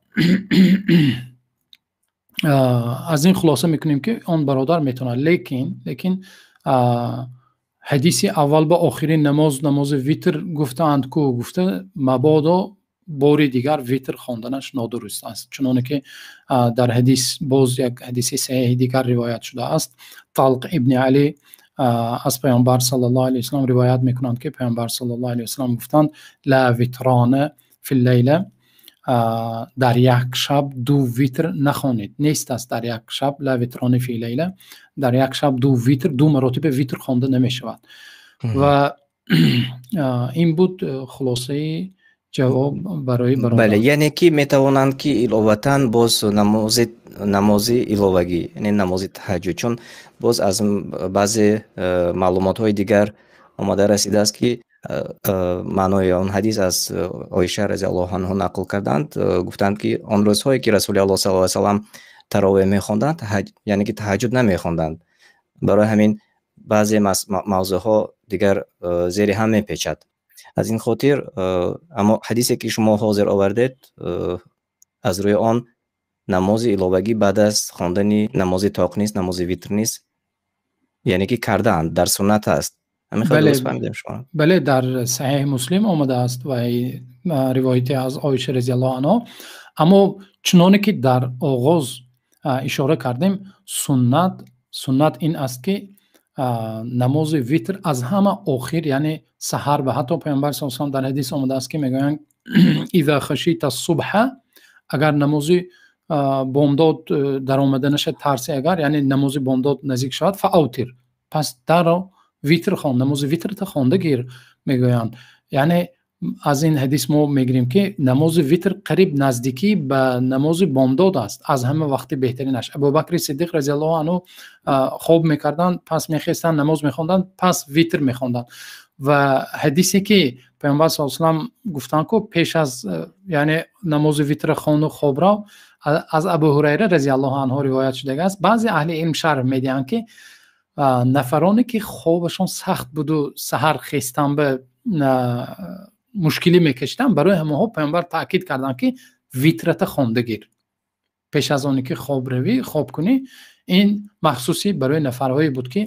аз ин хулоса мекунем, ки он бародар метавонад, лекин ҳадиси аввал ба охирин намоз намози витр гуфтаанд ку гуфта, мабодо бори дигар витр хонданаш нодуруст аст, чуноне ки дар ҳадис, боз як ҳадиси саҳеҳи дигар ривоят шудааст, Талқ ибни Али. Аз Паёмбар саллаллоҳу алайҳи васаллам ривоят мекунанд, ки Паёмбар саллаллоҳу алайҳи васаллам гуфтанд: ла витрона фил лайла, дар як шаб ду витр нахонед. Нест аст дар як шаб, ла витрони фи лайла, дар як шаб ду витр, ду маротиба витр хонда намешавад. Ва ин буд хулосаи ҷавоб барои бародар. Бале, яъне ки метавонанд ки иловатан боз намози иловагӣ, яъне намози таҳаҷҷуд, чун боз аз баъзе маълумотҳои дигар омада расидааст, ки маънои он ҳадис аз Оиша разияллоҳу анҳу нақл карданд, гуфтанд, ки он рӯзҳое ки Расули Аллоҳ саллаллоҳу алайҳи васаллам таровеҳ мехонданд, яъне ки таҳаҷҷуд намехонданд. Барои ҳамин баъзе мавзӯъҳо дигар зери ҳам мепечад. Аз ин хотир, аммо ҳадисе ки шумо ҳозир овардед, аз рӯи он намози иловагӣ баъд аз хондани намози тоқ нест, намози витр нест, яъне ки кардаанд, дар суннат аст. Ҳамин хел дуруст фаҳмидем шумо? Бале, дар Саҳеҳи Муслим омадааст ва ривояте аз Оиша разияллоҳу анҳо. Аммо чуноне ки дар оғоз ишора кардем, суннат ин аст, ки намози витр аз ҳама охир, яъне саҳар, ва ҳатто Паёмбар саллаллоҳу алайҳи васаллам дар ҳадис омадааст, ки мегӯянд: иза хашита субҳа, агар намози бомдод дар омаданаша тарси, агар яъне намози бомдод наздик шавад, фаавтир, пас даро витр хон, намози витрта хонда гир, мегӯянд. Яъне аз ин ҳадис мо мегирем, ки намози витр қариб наздикӣ ба намози бомдод аст, аз ҳама вақти беҳтаринаш. Абубакри Сиддиқ разияллоҳу анҳу хоб мекарданд, пас мехестанд, намоз мехонданд, пас витр мехонданд. Ва ҳадисе ки Паёмбар саллаллоҳу алайҳи васаллам гуфтанд, ку пеш аз яъне намози витр хону хоб рав, аз Абу Ҳурайра разияллоҳу анҳу ривоят шудааст. Баъзе аҳли илм шарҳ медиҳанд, ки нафароне ки хобашон сахт буду саҳар хестан ба мушкилӣ мекашиданд, барои ҳамонҳо Паёмбар таъкид карданд, ки витрата хонда гир пеш аз оне ки хоб равӣ, хоб кунӣ. Ин махсуси барои нафарҳое буд, ки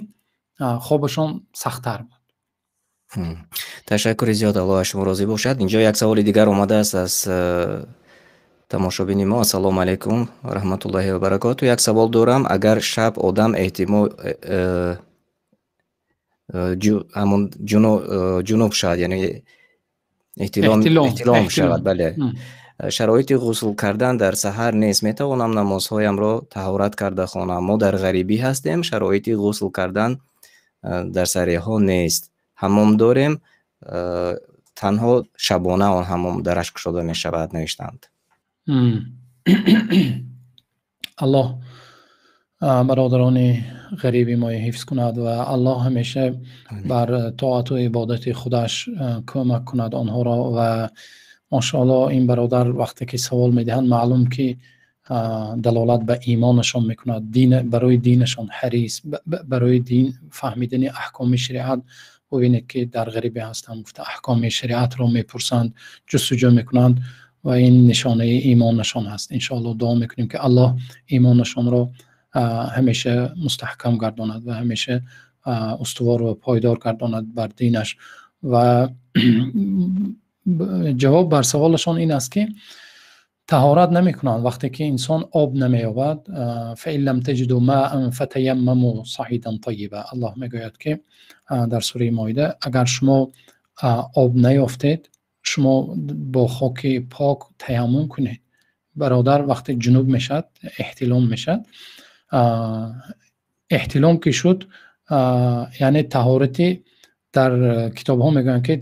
хобашон сахттар буд. Ташаккури зиёд, Аллоҳ аз шумо розӣ бошад. Инҷо як саволи дигар омадааст аз тамошобини мо. Ассалому алайкум ва раҳматуллоҳи ва баракоту. Як савол дорам: агар шаб одам эҳтимол ҳамон ҷунуб шавад, яъне эҳтилом шавад, бале, шароити ғусл кардан дар саҳар нест, метавонам намозҳоямро таҳорат карда хонам? Мо дар ғарибӣ ҳастем, шароити ғусл кардан дар сареҳҳо нест, ҳаммом дорем, танҳо шабона он ҳаммом дараш кушода мешавад, навиштанд. Аллоҳ бародарони ғариби мо ҳифз кунад ва Аллоҳ ҳамеша бар тоату ибодати худаш кӯмак кунад онҳоро. Ва машоаллоҳ, ин бародар вақте ки савол медиҳанд, маълум ки далолат ба имонашон мекунад, дин, барои динашон ҳарис, барои дин фаҳмидани аҳкоми шариат. Бубинед, ки дар ғарибӣ ҳастанд, гуфта аҳкоми шариатро мепурсанд, ҷустуҷӯ мекунанд ва ин нишонаи имонашон аст. Иншоаллоҳ дуо мекунем, ки Аллоҳ имонашонро ҳамеша мустаҳкам гардонад ва ҳамеша устувор ва пойдор гардонад бар динаш. Ва ҷавоб бар саволашон ин аст, ки таҳорат намекунанд вақте ки инсон об намеёбад. фаин лам таҷиду маан фатаяммаму саидан тайиба, Аллоҳ мегӯяд, ки дар сураи Моида, агар шумо об наёфтед, шумо бо хоки пок таяммум кунед. Бародар вақте ҷунуб мешавад, эҳтилом мешавад, эҳтилом ки шуд, яъне таҳорати, дар китобҳо мегӯянд, ки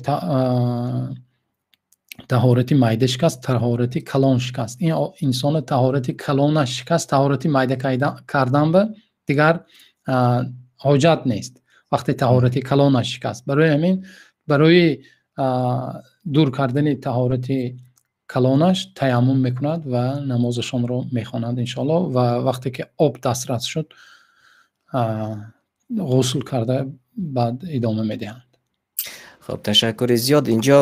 таҳорати майда шикаст, таҳорати калон шикаст. Ин инсона таҳорати калонаш шикаст, таҳорати майда кардан ба дигар ҳоҷат нест вақте таҳорати калонаш шикаст. Барои ҳамин, барои дур кардани таҳорати калонаш таяммум мекунад ва намозашонро мехонад, иншоаллоҳ. Ва вақте ки об дастрас шуд, ғусл карда баъд идома медиҳанд. Хуб, ташаккури зиёд. Инҷо,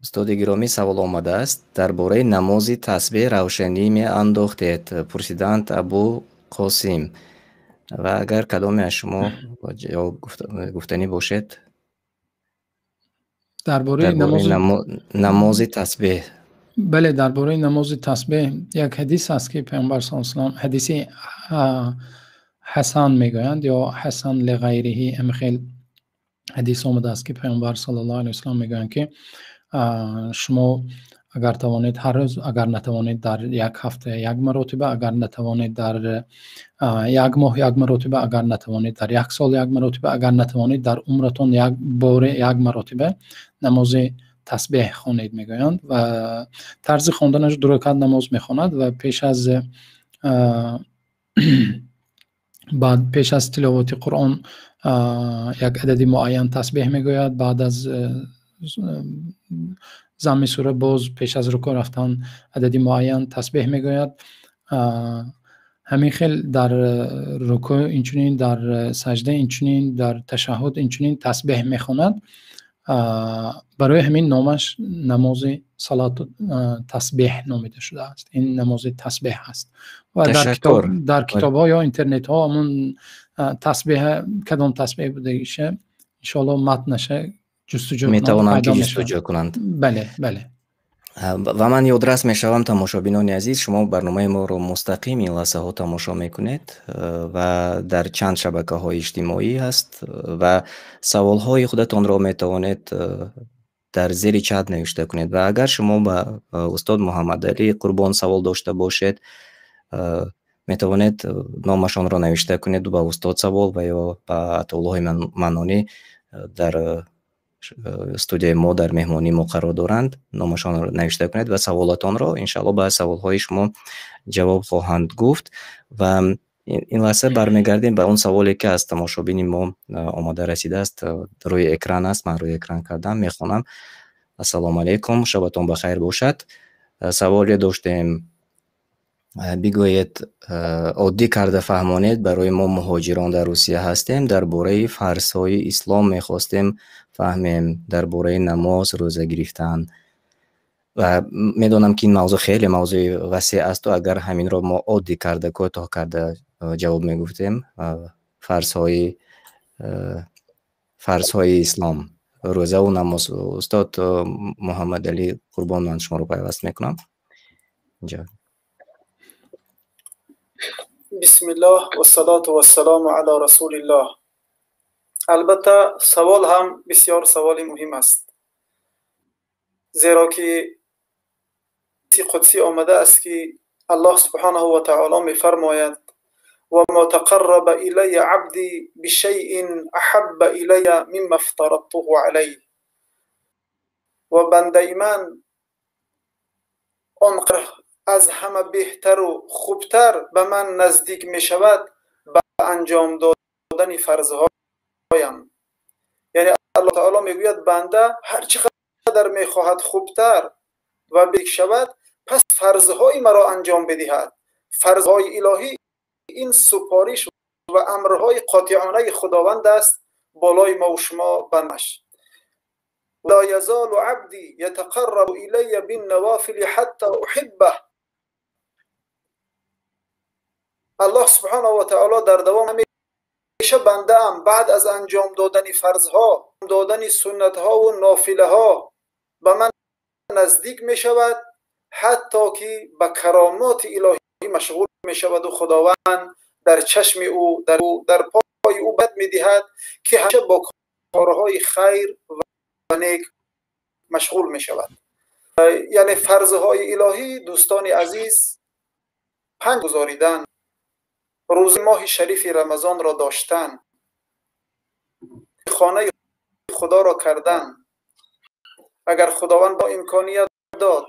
устоди гиромӣ, савол омадааст дар бораи намози тасбеҳ, равшанӣ меандохтед, пурсидаанд Абу Қосим. Ва агар кадоме аз шумо ҷавоб гуфтанӣ бошед. Дар бораи намози тасбеҳ. Бале, дар бораи намози тасбеҳ як ҳадис аст, ки Паёмбар саллаллоҳу алайҳи васаллам, ҳадиси ҳасан мегӯянд ё ҳасан лиғайриҳи. Ҳамин хел ҳадис омадааст, ки Паёмбар саллаллоҳу алайҳи васаллам мегӯянд, ки шумо агар тавонед ҳар рӯз, агар натавонед дар як ҳафта як маротиба, агар натавонед дар як моҳ як маротиба, агар натавонед дар як сол як маротиба, агар натавонед дар умратон як боре як маротиба намози тасбеҳ хонед мегӯянд. Ва тарзи хонданаш ду ракат намоз мехонад ва баъд пеш аз тиловати Қуръон як адади муайян тасбеҳ мегӯяд, баъд аз замми сура боз пеш аз рукӯъ рафтан адади муайян тасбеҳ мегӯяд. Ҳамин хел дар рукӯъ инчунин, дар саҷда инчунин, дар ташаҳҳуд инчунин тасбеҳ мехонад. Барои ҳамин номаш намози салату тасбеҳ номида шудааст. Ин намози тасбеҳ аст. Ва дар китобҳо ё интернетҳо ҳамон тасбеҳ, кадом тасбеҳ будагиша иншоаллоҳ матнаша ҷустуҷӯ метавонанд, ки ҷустуҷӯ кунанд. Бале, бале. Ва ман ёдрас мешавам, тамошобинони азиз, шумо барномаи моро мустақим ин лаҳзаҳо тамошо мекунед ва дар чанд шабакаҳои иҷтимоӣ ҳаст ва саволҳои худатонро метавонед дар зери чат навишта кунед. Ва агар шумо ба устод Муҳаммадалӣ Қурбон савол дошта бошед, метавонед номашонро навишта кунед ба устод савол ва ё ба Атоуллоҳи Манонӣ дар студияи мо дар меҳмонии мо қарор доранд, номашонро навишта кунед ва саволатонро иншааллоҳ ба саволҳои шумо ҷавоб хоҳанд гуфт. Ва ин лаҳза бармегардем ба он саволе, ки аз тамошобини мо омода расидааст, рӯи экран аст, ман рӯи экран кардам, мехонам. Ассалому алайкум, шабатон ба хайр бошад. Саволе доштем, бигӯед, оддӣ карда фаҳмонед барои мо муҳоҷирон дар Русия ҳастем, дар бораи фарзҳои ислом мехостем фаҳмем, дар бораи намоз, рӯза гирифтан. Ва медонам, ки ин мавзӯъ хеле мавзӯи васеъ аст, агар ҳаминро мо оддӣ карда, кӯтоҳ карда ҷавоб мегуфтем, фарзҳои ислом, рӯзаву намоз. Устод Муҳаммадалӣ Қурбон, ман шуморо пайваст мекунам. Ҷавоб. Бисмиллоҳ вассалоту вассалому ала расулиллоҳ. Албатта савол ҳам бисёр саволи муҳим аст, зеро ки қудсӣ омада аст, ки Аллоҳ субҳанаҳу ва таоло мефармояд: ва ма тақарраба илайя абди бишайин аҳабба илайя мимма афтарадтуҳу алайҳ. Ва бандаи ман он қадр аз ҳама беҳтару хубтар ба ман наздик мешавад ба анҷом додани фарзҳоям. Яъне Аллоҳ таоло мегӯяд, банда ҳар чӣ қадар мехоҳад хубтар ва беҳ шавад, пас фарзҳои маро анҷом бидиҳад. Фарзҳои илоҳӣ ин супориш ва амрҳои қотионаи Худованд аст болои мо ва шумо бандаш. ла язалу абди ятақаррабу илайя биннавофили ҳатта уҳиббаҳ. Аллоҳ субҳанаҳу ва таоло дар давом ҳамеша бандаам баъд аз анҷом додани фарзҳо, додани суннатҳову нофилаҳо ба ман наздик мешавад, ҳатто ки ба каромоти илоҳӣ машғул мешаваду Худованд дар чашми ӯ, дар пои ӯ бад медиҳад, ки ҳамеша бо корҳои хайр ва нек машғул мешавад. Яъне фарзҳои илоҳӣ, дӯстони азиз, панҷ гузоридан, рӯзи моҳи шарифи Рамазонро доштан, хонаи Худоро кардан, агар Худованд бо имконият дод,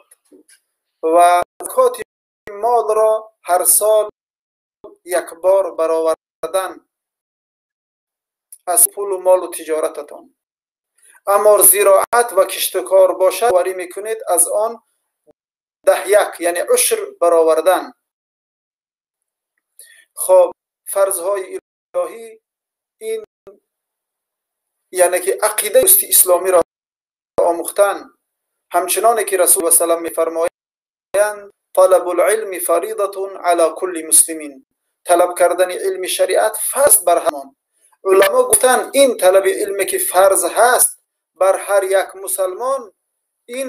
ва закоти молро ҳар сол як бор баровардан аз пулу молу тиҷорататон. Аммо зироат ва киштукор бошад, варӣ мекунед аз он 10, яъне ушр баровардан. Хоб, фарзҳои илоҳӣ ин яъне ки ақидаи дурусти исломиро омӯхтан, ҳамчуноне ки Расул васалам мефармоянд: талабул илми фаридатун ала кулли муслимин. Талаб кардани илми шариат фарз бар ҳамон. Уламо гуфтанд, ин талаби илме ки фарз ҳаст бар ҳар як мусалмон, ин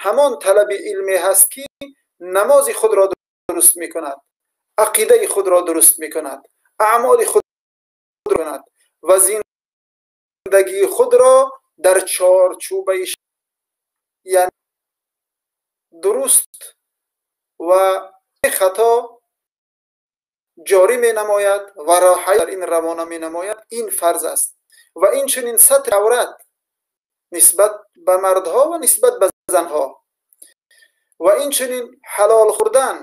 ҳамон талаби илме ҳаст, ки намози худро дуруст мекунад, ақидаи худро дуруст мекунад, аъмоли худро кунад ва зиндагии худро дар чорчӯбаи яъне дуруст ва хато ҷорӣ менамояд ва роҳа дар ин равона менамояд, ин фарз аст. Ва инчунин сатри аврат нисбат ба мардҳо ва нисбат ба занҳо, ва инчунин ҳалол хӯрдан,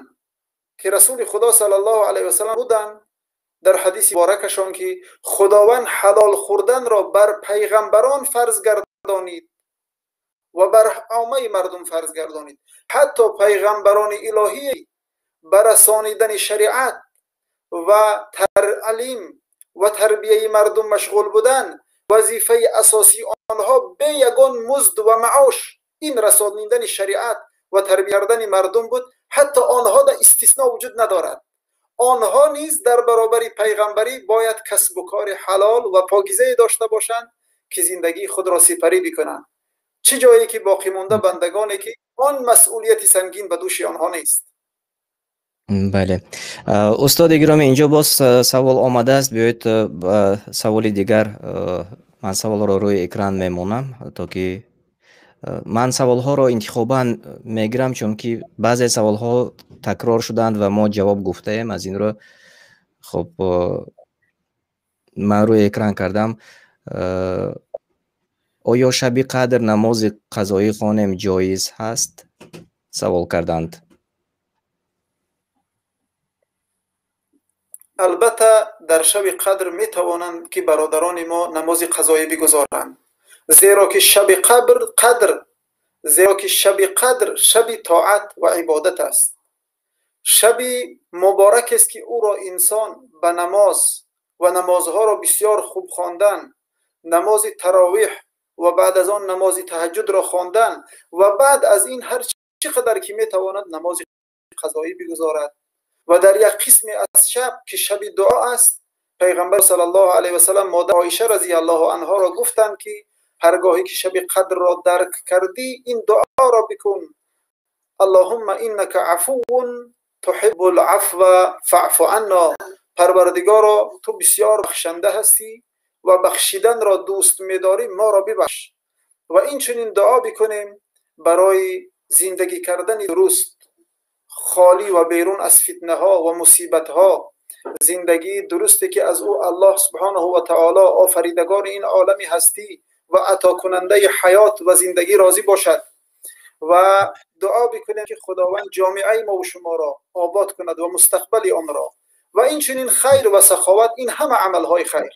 ки Расули Худо саллаллоҳу алайҳи васаллам буданд дар ҳадиси муборакашон, ки Худованд ҳалол хӯрданро бар пайғамбарон фарз гардонид ва бар оммаи мардум фарз гардонид. Ҳатто пайғамбарони илоҳӣ ба расонидани шариат ва таълим ва тарбияи мардум машғул буданд, вазифаи асосии онҳо бе ягон музд ва маош ин расонидани шариат ва тарбия кардани мардум буд. Ҳатто онҳо дар истисно вуҷуд надорад. Онҳо низ дар баробари пайғамбарӣ бояд касбу кори ҳалол ва покизае дошта бошанд, ки зиндагии худро сипарӣ бикунанд. Чӣ ҷое ки боқӣ монда бандагоне ки он масъулияти сангин ба дӯши онҳо нест. Бале, устоди гиромӣ, инҷо боз савол омадааст. Биёед ба саволи дигар. Ман саволро рӯи экран мемонам, то ки ман саволҳоро интихобан мегирам, чунки баъзе саволҳо такрор шуданд ва мо ҷавоб гуфтаем. Аз ин рӯ хуб ман рӯи экран кардам. Оё шаби қадр намози қазоӣ хонем ҷоиз ҳаст? Савол карданд. Албатта, дар шаби қадр метавонанд, ки бародарони мо намози қазоӣ бигузоранд, зеро ки шаби қадр, зеро ки шаби қадр шаби тоат ва ибодат аст, шаби муборак аст, ки ӯро инсон ба намоз ва намозҳоро бисёр хуб хондан, намози таровиҳ ва баъд аз он намози таҳаҷҷудро хондан ва баъд аз ин ҳар чӣ қадар ки метавонад намози қазоӣ бигузорад. Ва дар як қисме аз шаб, ки шаби дуо аст, пайғамбар саллаллоҳу алайҳи васаллам модар Оиша разияллоҳу анҳоро гуфтанд, ки ҳаргоҳе ки шаби қадрро дарк кардӣ, ин дуоро бикун: Аллоҳумма иннака афуввун туҳиббул афва фаъфу анна. Парвардигоро, ту бисёр бахшанда ҳастӣ ва бахшиданро дӯст медорӣ, моро бибахш. Ва инчунин дуо бикунем барои зиндагӣ кардани дуруст, холӣ ва берун аз фитнаҳо ва мусибатҳо, зиндагии дурусте ки аз ӯ Аллоҳ субҳонаҳу ва таоло, офаридагори ин олами ҳастӣ ва атокунандаи ҳаёт ва зиндагӣ розӣ бошад. Ва дуо бикунем, ки Худованд ҷомеаи мо ва шуморо обод кунад ва мустақбали онро, ва инчунин хайр ва саховат, ин ҳама амалҳои хайр.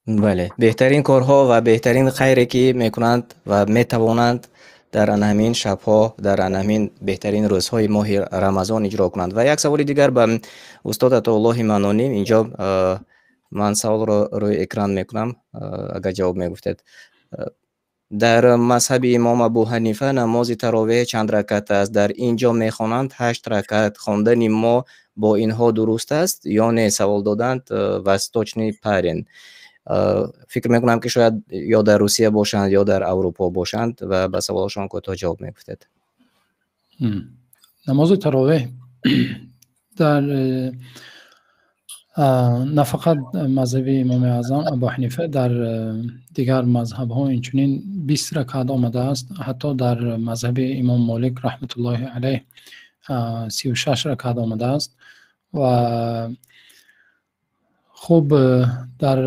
Бале, беҳтарин корҳо ва беҳтарин хайре ки мекунанд ва метавонанд дар ана ҳамин шабҳо, дар ана ҳамин беҳтарин рӯзҳои моҳи Рамазон иҷро кунанд. Ва як саволи дигар ба устод Атоуллоҳи Манонӣ. Инҷо ман саволро рӯи экран мекунам, агар ҷавоб мегуфтед. Дар мазҳаби имом Абу Ҳанифа намози таровеҳ чанд ракат аст? Дар ин ҷо мехонанд 8 ракат. Хондани мо бо инҳо дуруст аст ё не? Савол доданд восточный парень. Фикр мекунам, ки шояд ё дар Русия бошанд, ё дар Аврупо бошанд, ва ба саволашон кӯтоҳ ҷавоб мегуфтед. Намози таровеҳ дар на фақат мазҳаби имоми аъзам Абу Ҳанифа, дар дигар мазҳабҳо инчунин 20 ракат омадааст. Ҳатто дар мазҳаби имом Молик раҳматуллоҳи алайҳ 36 ракат омадааст. Ва хуб, дар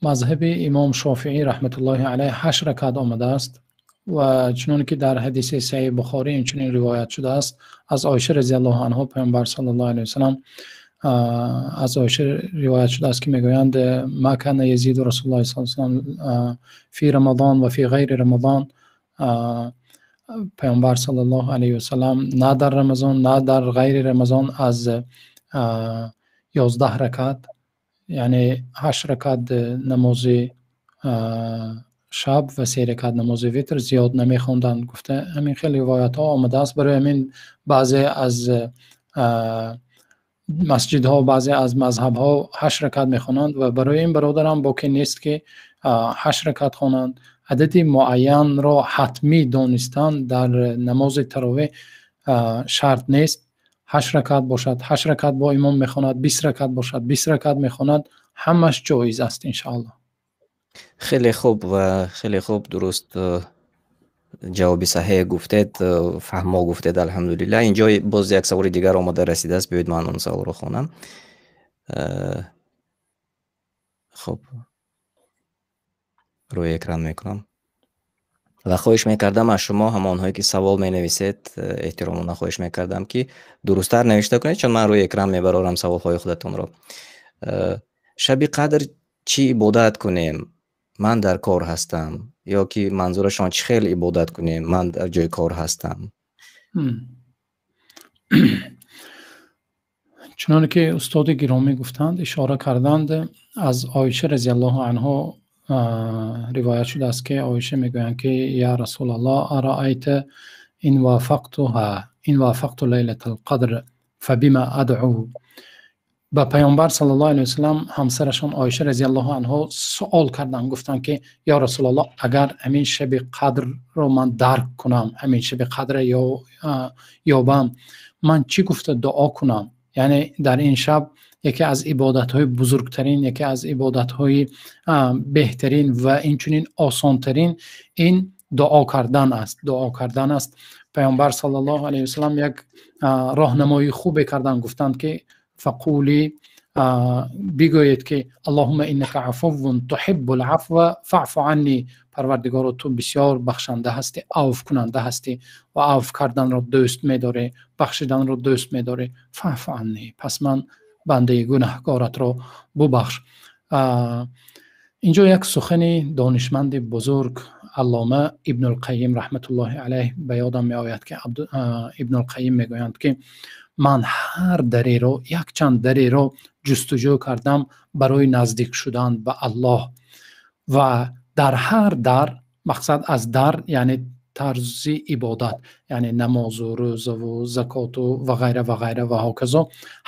мазҳаби имом Шофиӣ раҳматуллоҳи алайҳ 8 ракат омадааст. Ва чунон ки дар ҳадиси Саҳиҳи Бухорӣ инчунин ривоят шудааст аз Оиша разияллоҳу анҳо, пайғамбар саллаллоҳу алайҳи васаллам, аз Оиша ривоят шудааст, ки мегӯянд: ма кана язиду расулуллоҳи саллаллоҳу алайҳи васаллам фи рамазон ва фи ғайри рамазон. Пайғамбар саллаллоҳу алайҳи васаллам на дар Рамазон, на дар ғайри Рамазон аз 11 ракат, яъне 8 ракат намози шаб ва 3 ракат намози витр зиёд намехонданд, гуфта ҳамин хел ривоятҳо омадааст. Барои ҳамин баъзе аз масҷидҳо, баъзе аз мазҳабҳо 8 ракат мехонанд ва барои ин бародарам боке нест, ки 8 ракат хонанд. Адади муайянро ҳатмӣ донистан дар намози таровеҳ шарт нест. 8 ракат бошад, 8 ракат бо имом мехонад, 20 ракат бошад, 20 ракат мехонад, ҳамаш ҷоиз аст иншоаллоҳ. Хеле хуб ва хеле хуб, дуруст, ҷавоби саҳеҳ гуфтед, фаҳмо гуфтед, алҳамдулиллаҳ. Инҷо боз як саволи дигар омода расидааст, биёед ман он саволро хонам. Хуб, рӯи экран мекунам. Ва хоҳиш мекардам аз шумо, ҳамонҳое ки савол менависед, эҳтиромона хоҳиш мекардам ки дурусттар навишта кунед, чун ман рӯи экран мебарорам саволҳои худатонро. Шаби қадр чӣ ибодат кунем? Ман дар кор ҳастам. Ё ки манзурашон чӣ хел ибодат кунем? Ман дар ҷои кор ҳастам. Чуноне ки устоди гиромӣ гуфтанд, ишора карданд, аз Оиша разияллоҳу анҳо ривоят шудааст ки Оиша мегӯянд ки я Расулаллоҳ, араайта ин вафақтуҳа, ин вафақту лайлатал қадр фабима адъу. Ба Паёмбар саллаллоҳу алайҳи васаллам ҳамсарашон Оиша разияллоҳу анҳо суол карданд, гуфтанд ки ё Расулаллоҳ, агар ҳамин шаби қадрро ман дарк кунам, ҳамин шаби қадра ёбам, ман чӣ гуфта дуо кунам? Яъне дар ин шаб яке аз ибодатҳои бузургтарин, яке аз ибодатҳои беҳтарин ва инчунин осонтарин ин дуо кардан аст. Дуо кардан аст. Паёмбар саллаллоҳу алайҳи васаллам як роҳнамоии хубе карданд, гуфтанд ки фақули, бигӯед ки Аллоҳумма иннака афуввун туҳиббул афва фаъфу анни. Парвардигоро, ту бисёр бахшанда ҳастӣ, авфкунанда ҳастӣ ва авф карданро дӯст медорӣ, бахшиданро дӯст медорӣ. Фаъфу анни, пас ман бандаи гунаҳкоратро бубахш. Инҷо як сухани донишманди бузург Аллома Ибнулқайим раҳматуллоҳи алайҳ ба ёдам меояд ки Ибнулқайим мегӯянд ки ман ҳар дареро, якчанд дареро ҷустуҷӯ кардам барои наздик шудан ба Аллоҳ ва дар ҳар дар, мақсад аз дар яъне тарзи ибодат, яъне намозу рӯзаву закоту ва ғайра ва ғайра ва ҳоказо,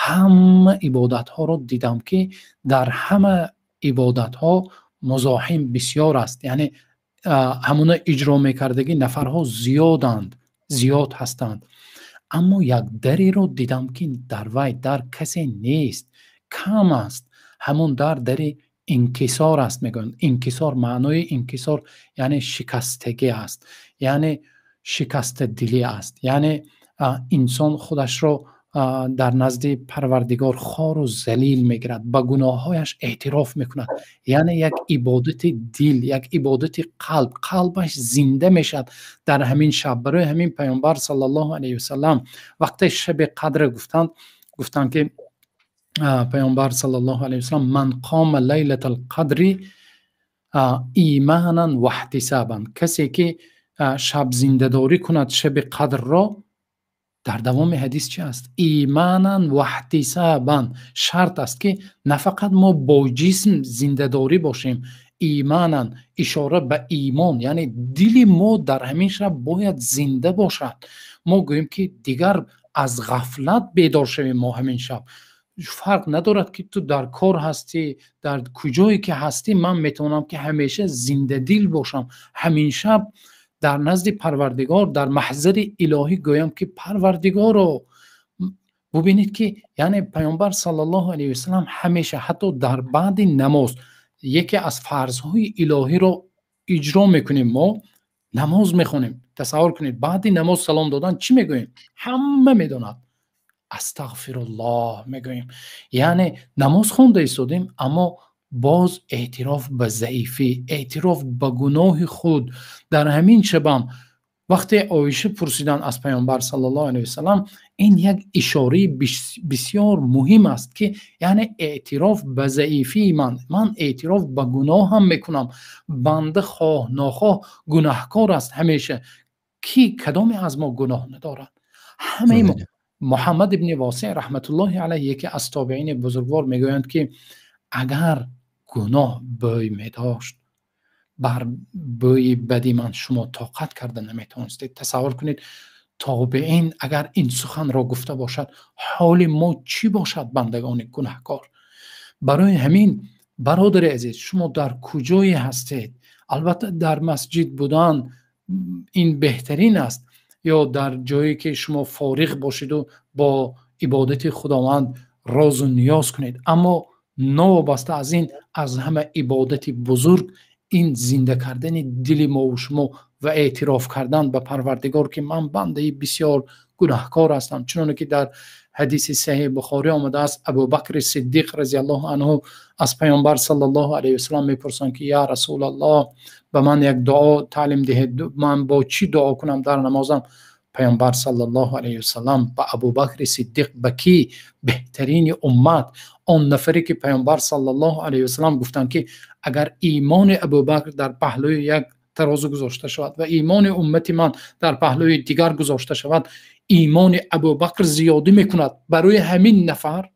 ҳама ибодатҳоро дидам ки дар ҳама ибодатҳо музоҳим бисёр аст, яъне ҳамона иҷро мекардагӣ нафарҳо зиёданд, зиёд ҳастанд. Аммо як дареро дидам ки дар вай дар касе нест, кам аст. Ҳамон дар дари инкисор аст, мегӯянд. Инкисор, маънои инкисор яъне шикастагӣ аст, яъне шикастадилӣ аст, яъне инсон худашро дар назди Парвардигор хору залил мегирад, ба гуноҳҳояш эътироф мекунад, яъне як ибодати дил, як ибодати қалб, қалбаш зинда мешавад дар ҳамин шаб. Барои ҳамин Паёмбар саллаллоҳу алайҳи васаллам вақте шаби қадр гуфтанд, гуфтанд ки Паёмбар саллаллоҳу алайҳи васаллам ман қома лайлатал қадри иманан ваҳтисабан, касе ки шаб зиндадорӣ кунад шаби қадрро, дар давоми ҳадис чи аст? Иманан ваҳтисабан, шарт аст ки на фақат мо бо ҷисм зиндадорӣ бошем, иманан ишора ба имон, яъне дили мо дар ҳамин шаб бояд зинда бошад. Мо гӯем ки дигар аз ғафлат бедор шавем мо ҳамин шаб. Фарқ надорад ки ту дар кор ҳастӣ, дар куҷое ки ҳастӣ, ман метавонам ки ҳамеша зиндадил бошам. Ҳамин шаб дар назди Парвардигор, дар маҳзари илоҳӣ гӯям ки Парвардигоро, бубинед ки яъне Паёмбар саллаллоҳу алайҳи васаллам ҳамеша ҳатто дар баъди намоз яке аз фарзҳои илоҳиро иҷро мекунем, мо намоз мехонем. Тасаввур кунед, баъди намоз салом додан чӣ мегӯем? Ҳама медонад, астағфируллоҳ мегӯем. Яъне намоз хонда истодем, аммо боз эътироф ба заифӣ, эътироф ба гуноҳи худ. Дар ҳамин шабам вақте Оиша пурсиданд аз Паёмбар саллаллоҳу алайҳи васаллам, ин як ишораи бисёр муҳим аст ки яъне эътироф ба заифии ман, ман эътироф ба гуноҳам мекунам. Банда хоҳ нохоҳ гунаҳкор аст ҳамеша. Ки кадоме аз мо гуноҳ надорад? Ҳамаи мо. Муҳаммад ибни Восеъ раҳматуллоҳи алайҳ, яке аз тобеини бузургвор, мегӯянд ки агар гуноҳ бӯй медошт, бар бӯи бади ман шумо тоқат карда наметавонистед. Тасаввур кунед, тобеин агар ин суханро гуфта бошад, ҳоли мо чӣ бошад, бандагони гунаҳкор? Барои ҳамин бародари азиз, шумо дар куҷое ҳастед? Албатта дар масҷид будан ин беҳтарин аст, ё дар ҷое ки шумо фориғ бошеду бо ибодати Худованд розу ниёз кунед. Аммо новобаста аз ин, аз ҳама ибодати бузург ин зинда кардани дили мо ва шумо ва эътироф кардан ба Парвардигор, ки ман бандаи бисёр гунаҳкор ҳастам. Чуноне ки дар ҳадиси саҳеҳи Бухорӣ омадааст, Абубакри Сиддиқ разияллоҳу анҳу аз Паёмбар саллаллоҳу алайҳи васаллам мепурсанд, ки я Расулаллоҳ, ба ман як дуо таълим диҳед, ман бо чӣ дуо кунам дар намозам? Паёмбар саллаллоҳу алайҳи васаллам ба Абубакри Сиддиқ, ба ки беҳтарини уммат, он нафаре ки Паёмбар саллаллоҳу алайҳи васаллам гуфтанд, ки агар имони Абубакр дар паҳлӯи як тарозу гузошта шавад ва имони уммати ман дар паҳлӯи дигар гузошта шавад, имони Абубакр зиёдӣ мекунад. Барои ҳамин нафар,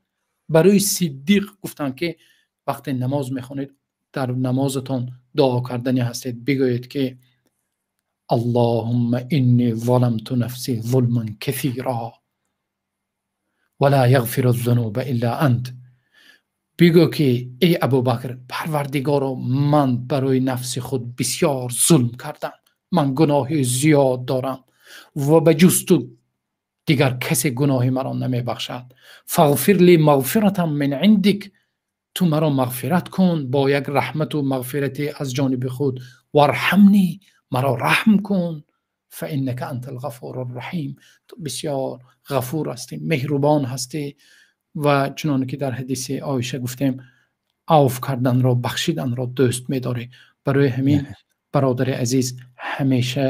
барои Сиддиқ гуфтанд, ки вақте намоз мехонед, дар намозатон дуо кардани ҳастед, бигӯед ки Аллоҳумма инни заламту нафси зулман касира ва ла яғфиру зунуба илла ант. Бигӯ ки эй Абубакр, Парвардигоро, ман барои нафси худ бисёр зулм кардам, ман гуноҳи зиёд дорам ва ба ҷуз ту дигар касе гуноҳи маро намебахшад. Фағфир ли мағфиратан мин индик, ту маро мағфират кун бо як раҳмату мағфирате аз ҷониби худ. Варҳамни, маро раҳм кун. Фаиннака антал ғафурур раҳим, ту бисёр ғафур ҳастӣ, меҳрубон ҳастӣ. Ва чуноне ки дар ҳадиси Оиша гуфтем, авф карданро, бахшиданро дӯст медорӣ. Барои ҳамин бародари азиз, ҳамеша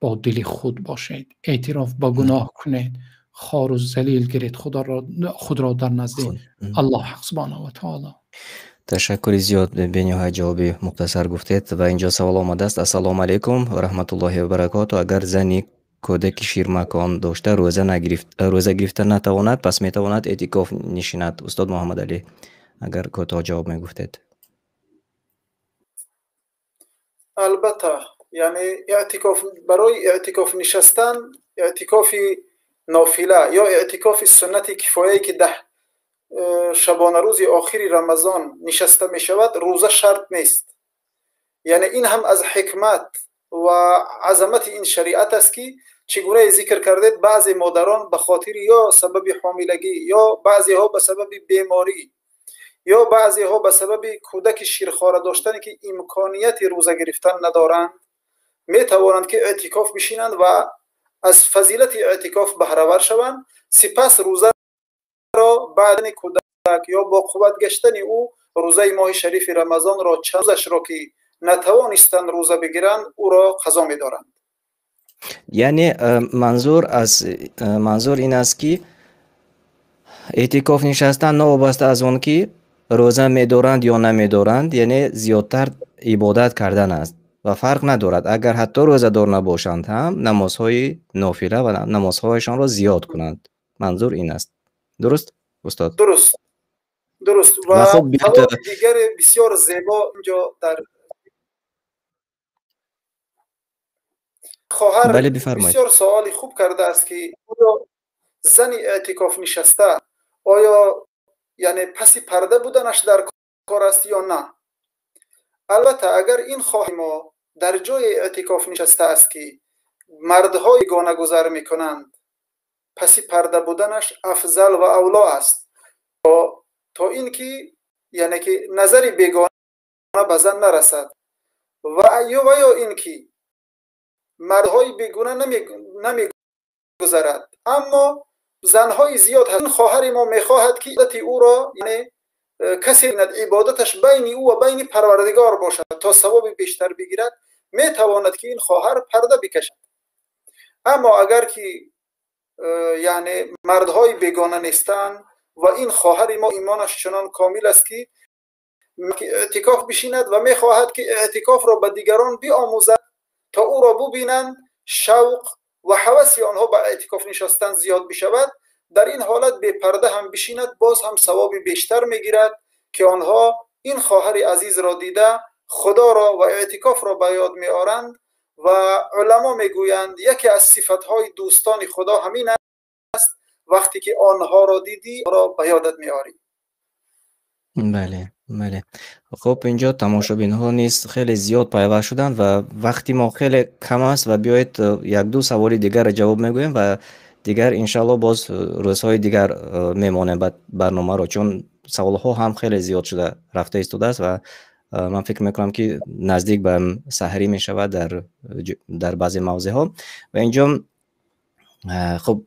бо дили худ бошед, эътироф ба гуноҳ кунед, хору залил гиред худро дар назди Аллоҳ субҳонаҳу ва таоло. Ташаккури зиёд, бениҳоят ҷавоби мухтасар гуфтед. Ва инҷо савол омадааст: ассалому алайкум ва раҳматуллоҳи ва баракоту. Агар зани кӯдаки ширмакон дошта рӯза гирифта натавонад, пас метавонад эътикоф нишинад? Устод Муҳаммад Алӣ, агар кӯтоҳ ҷавоб мегуфтед. Албатта, яъне эътикоф, барои эътикоф нишастан, эътикофи нофила ё эътикофи суннати кифояе ки 10 шабонарӯзи охири Рамазон нишаста мешавад, рӯза шарт нест. Яъне ин ҳам аз ҳикмат ва азамати ин шариат аст, ки чӣ гунае зикр кардед, баъзе модарон ба хотири ё сабаби ҳомилагӣ, ё баъзеҳо ба сабаби беморӣ, ё баъзеҳо ба сабаби кӯдаки ширхора доштане ки имконияти рӯза гирифтан надоранд, метавонанд ки эътикоф бишинанд ва аз фазилати эътикоф баҳравар шаванд. Сипас рӯзаро баъдани кӯдак ё бо қувват гаштани ӯ рӯзаи моҳи шарифи Рамазонро чанд рӯзашро ки натавонистанд рӯза бигиранд, ӯро қазо медоранд. Яъне манзур ин аст, ки эътикоф нишастан новобаста аз он ки рӯза медоранд ё намедоранд, яъне зиёдтар ибодат кардан аст ва фарқ надорад, агар ҳатто рӯзадор набошанд ҳам намозҳои нофила ва намозҳояшонро зиёд кунанд. Манзур ин аст. Дуруст, устод? Дуруст, дуруст. Ва саволи дигаре бисёр зебо инҷо дар хоҳар бисёр саволи хуб кардааст, ки оё зани эътикоф нишаста оё яъне паси парда буданаш дар кор аст ё на? Албатта, агар ин хоҳари мо дар ҷои эътикоф нишаста аст, ки мардҳои гонагузар мекунанд, паси парда буданаш афзал ва авло аст, то ин ки яъне ки назари бегона ба зан нарасад, ва ё ин ки мардҳои бегуна намегузарад, аммо занҳои зиёд ҳаст. Ин хоҳари мо мехоҳад, ки ибодати ӯро, яъне касе ибодаташ байни ӯ ва байни Парвардигор бошад, то савоби бештар бигирад, метавонад ки ин хоҳар парда бикашад. Аммо агар ки яъне мардҳои бегона нестанд ва ин хоҳари мо имонаш чунон комил аст, ки эътикоф бишинад ва мехоҳад ки эътикофро ба дигарон биомӯзад, то ӯро бубинанд, шавқ ва ҳаваси онҳо ба эътикоф нишастан зиёд бишавад, дар ин ҳолат бепарда ҳам бишинад, боз ҳам савоби бештар мегирад, ки онҳо ин хоҳари азизро дида Худоро ва эътикофро ба ёд меоранд. Ва уламо мегӯянд, яке аз сифатҳои дӯстони Худо ҳамин аст, вақте ки онҳоро дидӣ, онро ба ёдат меорӣ. Бале, бале. Хуб, инҷо тамошобинҳо низ хеле зиёд пайваст шуданд ва вақти мо хеле кам аст, ва биёед як-ду саволи дигарро ҷавоб мегӯем ва Дигар иншааллоҳ боз рӯзҳои дигар мемонем ба барномаро, чун саволҳо ҳам хеле зиёд шуда рафта истодааст ва ман фикр мекунам, ки наздик ба саҳарӣ мешавад дар баъзе мавзеъҳо. Ва инҷо, хуб,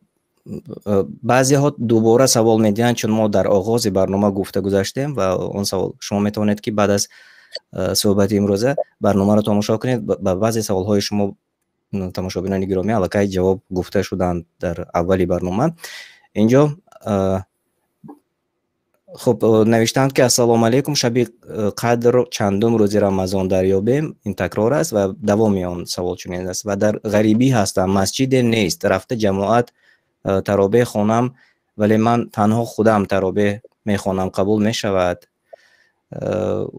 баъзеҳо дубора савол медиҳанд, чун мо дар оғози барнома гуфта гузаштем ва он савол шумо метавонед, ки баъд аз суҳбати имрӯза барномаро тамошо кунед. Ба баъзе саволҳои шумо, тамошобинони гиромӣ, аллакай ҷавоб гуфта шуданд дар аввали барнома. Инҷо, хуб, навиштаанд, ки ассалому алайкум, шаби қадр чандум рӯзи Рамазон дарёбем? Ин такрор аст ва давоми он савол чунин аст: ва дар ғарибӣ ҳастам, масҷиде нест, рафта ҷамоат таровеҳ хонам, вале ман танҳо худам таровеҳ мехонам, қабул мешавад?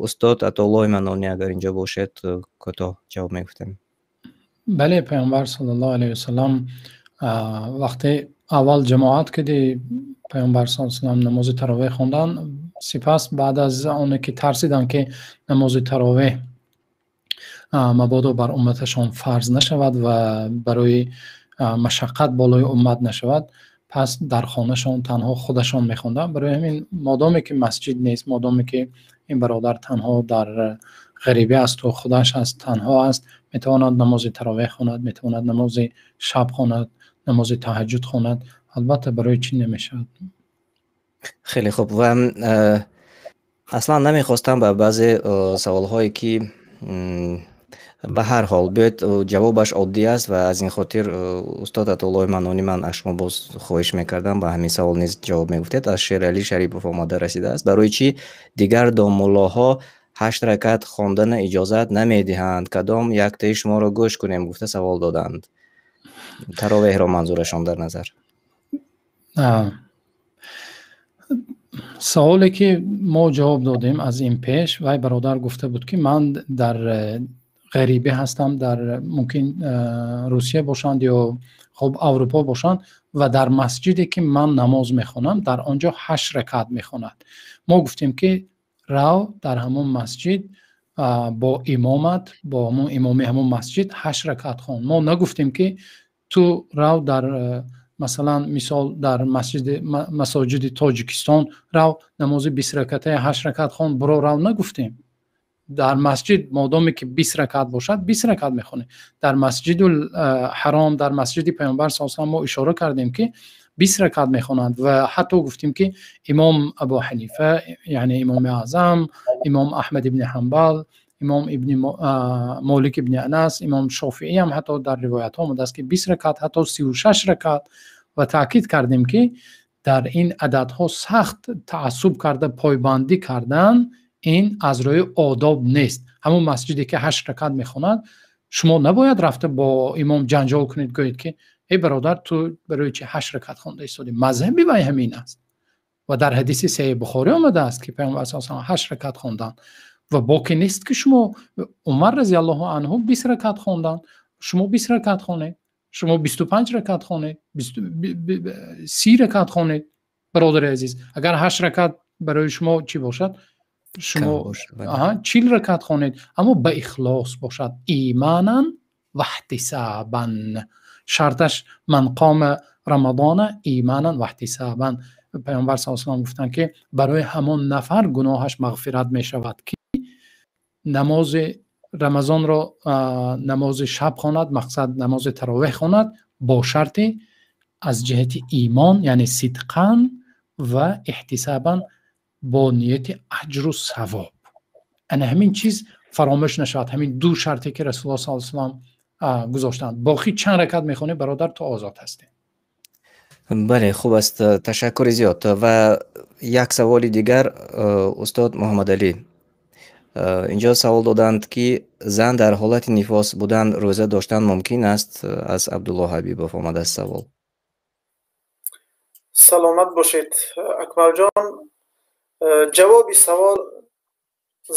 Устод Атоуллоҳи Манонӣ, агар инҷо бошед, кӯтоҳ ҷавоб мегуфтем. Бале, Паёмбар саллаллоҳу алайҳи васаллам вақте аввал ҷамоат киди Паёмбар саллаллоҳу алайҳи васаллам намози таровеҳ хондан, сипас баъд аз оне ки тарсиданд, ки намози таровеҳ мабодо бар умматашон фарз нашавад ва барои машаққат болои уммат нашавад, пас дар хонашон танҳо худашон мехонданд. Барои ҳамин, модоме ки масҷид нест, модоме ки ин бародар танҳо дар ғарибӣ аст ва худаш аст, танҳо аст, метавонад намози таровеҳ хонад, метавонад намози шаб хонад, намози таҳаҷҷуд хонад. Албатта, барои чӣ намешавад? Хеле хуб. Ва аслан намехостам ба баъзе саволҳое, ки ба ҳар ҳол биёед, ҷавобаш оддӣ аст ва аз ин хотир, устод Атоуллоҳи Манонӣ, ман аз шумо боз хоҳиш мекардам, ба ҳамин савол низ ҷавоб мегуфтед. Аз Шералӣ Шарипов омода расидааст: барои чӣ дигар домуллоҳо 8 ракат хондана иҷозат намедиҳанд? Кадом яктаи шуморо гӯш кунем, гуфта савол доданд. Таровеҳро манзурашон дар назар. Саволе ки мо ҷавоб додем аз ин пеш, вай бародар гуфта буд, ки ман дар ғарибӣ ҳастам, дар мумкин Русия бошанд ё хуб Аврупо бошанд, ва дар масҷиде ки ман намоз мехонам, дар он ҷо 8 ракат мехонад. Мо гуфтем, ки рав, дар ҳамон масҷид бо имомат, бо ҳамон имоми ҳамон масҷид 8 ракат хон. Мо нагуфтем, ки ту рав дар, масалан, мисол, дар масҷиди масоҷиди Тоҷикистон рав, намози 20 ракатаи 8 ракат хон, биро рав, нагуфтем. Дар масҷид модоме ки 20 ракат бошад, 20 ракат мехонем. Дар Масҷидул Ҳаром, дар масҷиди Паёмбар саллаллоҳу алайҳи васаллам мо ишора кардем, ки 20 ракат мехонанд ва ҳатто гуфтем, ки имом Абу Ҳанифа, яъне имоми аъзам, имом Аҳмад ибни Ҳанбал, имом ибни Молик ибни Анас, имом Шофиӣ ҳам ҳатто дар ривоятҳо омадааст, ки 20 ракат, ҳатто 36 ракат. Ва таъкид кардем, ки дар ин ададҳо сахт таассуб карда пойбандӣ кардан ин аз рӯи одоб нест. Ҳамон масҷиде ки 8 ракат мехонад, шумо набояд рафта бо имом ҷанҷол кунед, гӯед, ки эй бародар, ту барои чи 8 ракат хонда истодӣ? Мазҳаби вай ҳамин аст ва дар ҳадиси саҳеҳи Бухорӣ омадааст, ки Паёмбар саллаллоҳу алайҳи васаллам 8 ракат хонданд ва боке нест, ки шумо, Умар разияллоҳу анҳу 20 ракат хонданд, шумо 20 ракат хонед, шумо 25 ракат хонед, 30 ракат хонед. Бародари азиз, агар 8 ракат барои шумо чӣ бошад, шумо 40 ракат хонед, аммо ба ихлос бошад, иманан ва иҳтисабан. Шарташ ман қома рамадона иманан ва иҳтисабан. Паёмбар саллаллоҳу алайҳи васаллам гуфтанд, ки барои ҳамон нафар гуноҳаш мағфират мешавад, ки намози Рамазонро, намози шаб хонад, мақсад намози таровеҳ хонад, бо шарти аз ҷиҳати имон, яъне сидқан ва иҳтисабан, бо нияти аҷру савоб. Ана ҳамин чиз фаромӯш нашавад, ҳамин ду шарте ки Расулуллоҳ саллаллоҳу алайҳи васаллам гузоштанд. Боқӣ чанд ракат мехонӣ, бародар, ту озод ҳастӣ. Бале, хуб аст, ташаккури зиёд. Ва як саволи дигар, устод Муҳаммадалӣ, инҷо савол доданд, ки зан дар ҳолати нифос будан рӯза доштан мумкин аст? Аз Абдулло Ҳабибов омадааст савол. Саломат бошед, Акмалҷон. Ҷавоби савол: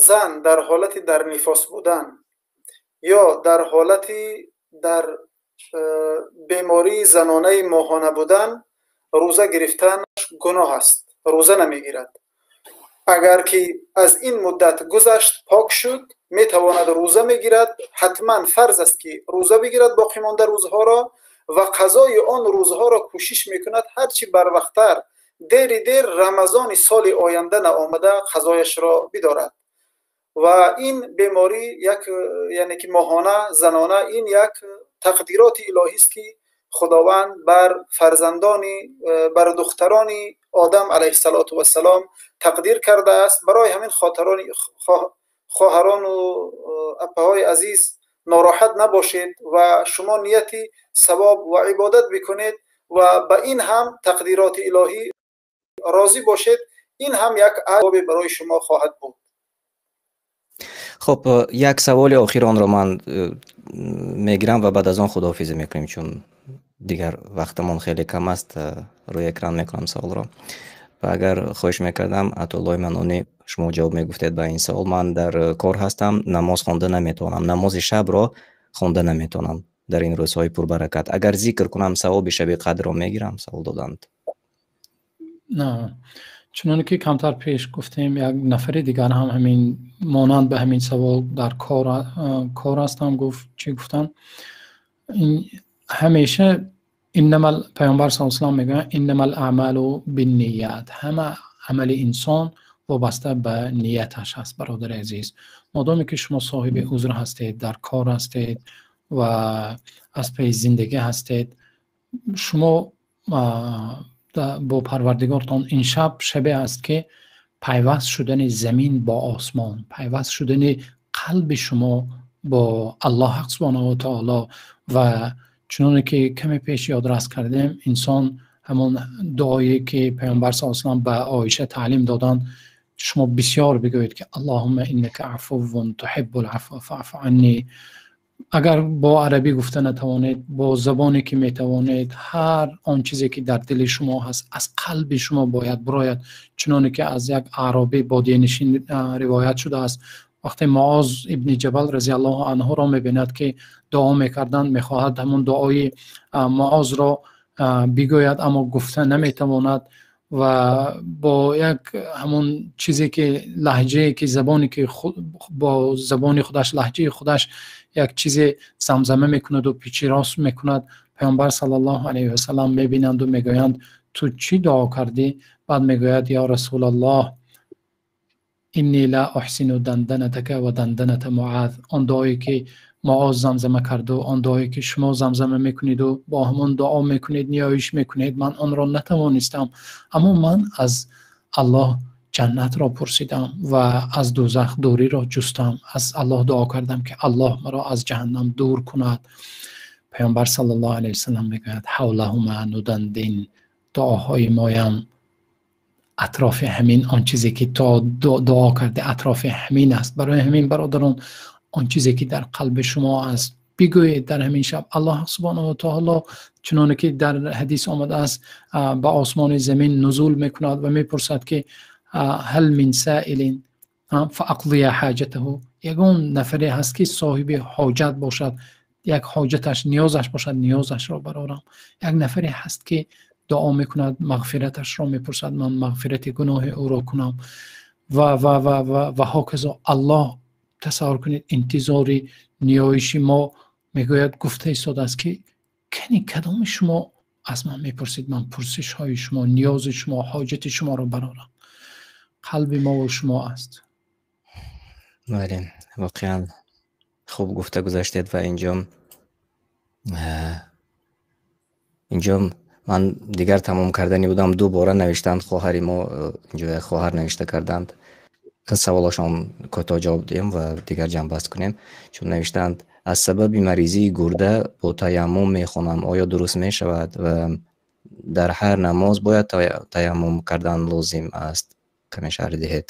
зан дар ҳолати дар нифос будан ё дар ҳолати дар бемории занонаи моҳона будан рӯза гирифтанаш гуноҳ аст, рӯза намегирад. Агар ки аз ин муддат гузашт, пок шуд, метавонад рӯза мегирад. Ҳатман фарз аст, ки рӯза бигирад боқимонда рӯзҳоро. ва қазои он рӯзҳоро кӯшиш мекунад ҳарчи барвақттар, дери дер Рамазони соли оянда наомада қазояшро бидорад. Ва ин беморӣ як, яъне ки моҳона, занона, ин як тақдироти илоҳист, ки Худованд бар фарзандони, бар духтарони Одам алайҳиссалоту вассалом тақдир кардааст. Барои ҳамин хоҳарону апаҳои азиз, нороҳат набошед ва шумо нияти савоб ва ибодат бикунед ва ба ин ҳам тақдироти илоҳӣ розӣ бошед. Ин ҳам як аҷобе барои шумо хоҳад буд. Хуб, як саволи охиронро ман мегирам ва баъд аз он худоҳофизӣ мекунем, чун дигар вақтамон хеле кам аст. Рӯи экран мекунам саволро ва агар хоҳиш мекардам, Атоуллои Манонӣ, шумо ҷавоб мегуфтед ба ин савол. Ман дар кор ҳастам, намоз хонда наметавонам, намози шабро хонда наметавонам дар ин рӯзҳои пурбаракат. Агар зикр кунам, савоби шаби қадрро мегирам? Савол доданд. На, чуноне ки камтар пеш гуфтем, як нафари дигар ҳам ҳамин монанд ба ҳамин савол дар кор ҳастам гуфт, чӣ гуфтанд? Ин ҳамеша иннамал, Паёмбар саллаллоҳу алайҳи васаллам мегӯянд: иннамал аъмалу бинният, ҳама амали инсон вобаста ба нияташ аст. Бародари азиз, модоме ки шумо соҳиби узр ҳастед, дар кор ҳастед ва аз пайи зиндагӣ ҳастед, шумо бо Парвардигортон ин шаб шабе аст, ки пайваст шудани замин бо осмон, пайваст шудани қалби шумо бо Аллоҳ субҳонаҳу ва таоло. Ва чуноне ки каме пеш ёдрас кардем, инсон ҳамон дуое ки Паёмбар саллаллоҳу алайҳи васаллам ба Оиша таълим доданд, шумо бисёр бигӯед, ки аллоҳумма иннака афуввун туҳиббул афва фаъфу анни. Агар бо арабӣ гуфта натавонед, бо забоне ки метавонед, ҳар он чизе ки дар дили шумо ҳаст, аз қалби шумо бояд бирояд. Чуноне ки аз як аъробӣ бодиянишин ривоят шудааст, вақте Муоз ибни Ҷабал разияллоҳу анҳуро мебинад, ки дуо мекарданд, мехоҳад ҳамон дуои Муозро бигӯяд, аммо гуфта наметавонад ва бо як ҳамон чизе ки лаҳҷае ки забоне ки бо забони худаш, лаҳҷаи худаш як чизе замзама мекунаду пичи рост мекунад. Паёмбар саллаллоҳу алайҳи васаллам мебинанду мегӯянд: ту чӣ дуо кардӣ? Баъд мегӯяд: ё Расулаллоҳ, инни ла уҳсину данданатака ва данданата Муаз. Он дуое ки Муоз замзама карду, он дуое ки шумо замзама мекунеду бо ҳамон дуо мекунед, ниёиш мекунед, ман онро натавонистам, аммо ман аз Аллоҳ ҷаннатро пурсидам ва аз дӯзах дуриро ҷустам, аз Аллоҳ дуо кардам, ки Аллоҳ маро аз ҷаҳаннам дур кунад. Паёмбар саллаллоҳу алайҳи васаллам мегӯяд: ҳавлаҳума нудандин, дуоҳои моям атрофи ҳамин он чизе ки то дуо карди, атрофи ҳамин аст. Барои ҳамин, бародарон, он чизе ки дар қалби шумо аст, бигӯед дар ҳамин шаб. Аллоҳ субҳонаҳу ва таоло, чуноне ки дар ҳадис омадааст, ба осмони замин нузул мекунад ва мепурсад, ки ҳал мин саилин фаақзия ҳоҷатаҳу, ягон нафаре ҳаст, ки соҳиби ҳоҷат бошад, як ҳоҷаташ, ниёзаш бошад, ниёзашро барорам? Як нафаре ҳаст, ки дуо мекунад, мағфираташро мепурсад, ман мағфирати гуноҳи ӯро кунам? Ва ва ва ва ва ҳоказо. Аллоҳ, тасаввур кунед, интизори ниёиши мо мегӯяд, гуфта истодааст, ки кани кадоми шумо аз ман мепурсед, ман пурсишҳои шумо, ниёзи шумо, ҳоҷати шуморо барорам? Қалби мову шумо аст. Бале, воқеан хуб гуфта гузаштед. Ва инҷо ман дигар тамом кардани будам, дубора навиштанд хоҳари мо, инҷо як хоҳар навишта карданд. Саволашон кӯтоҳ ҷавоб диҳем ва дигар ҷамъбаст кунем, чун навиштаанд: аз сабаби маризии гурда бо таяммум мехонам, оё дуруст мешавад ва дар ҳар намоз бояд таяммум кардан лозим аст? Каме шарҳ диҳед.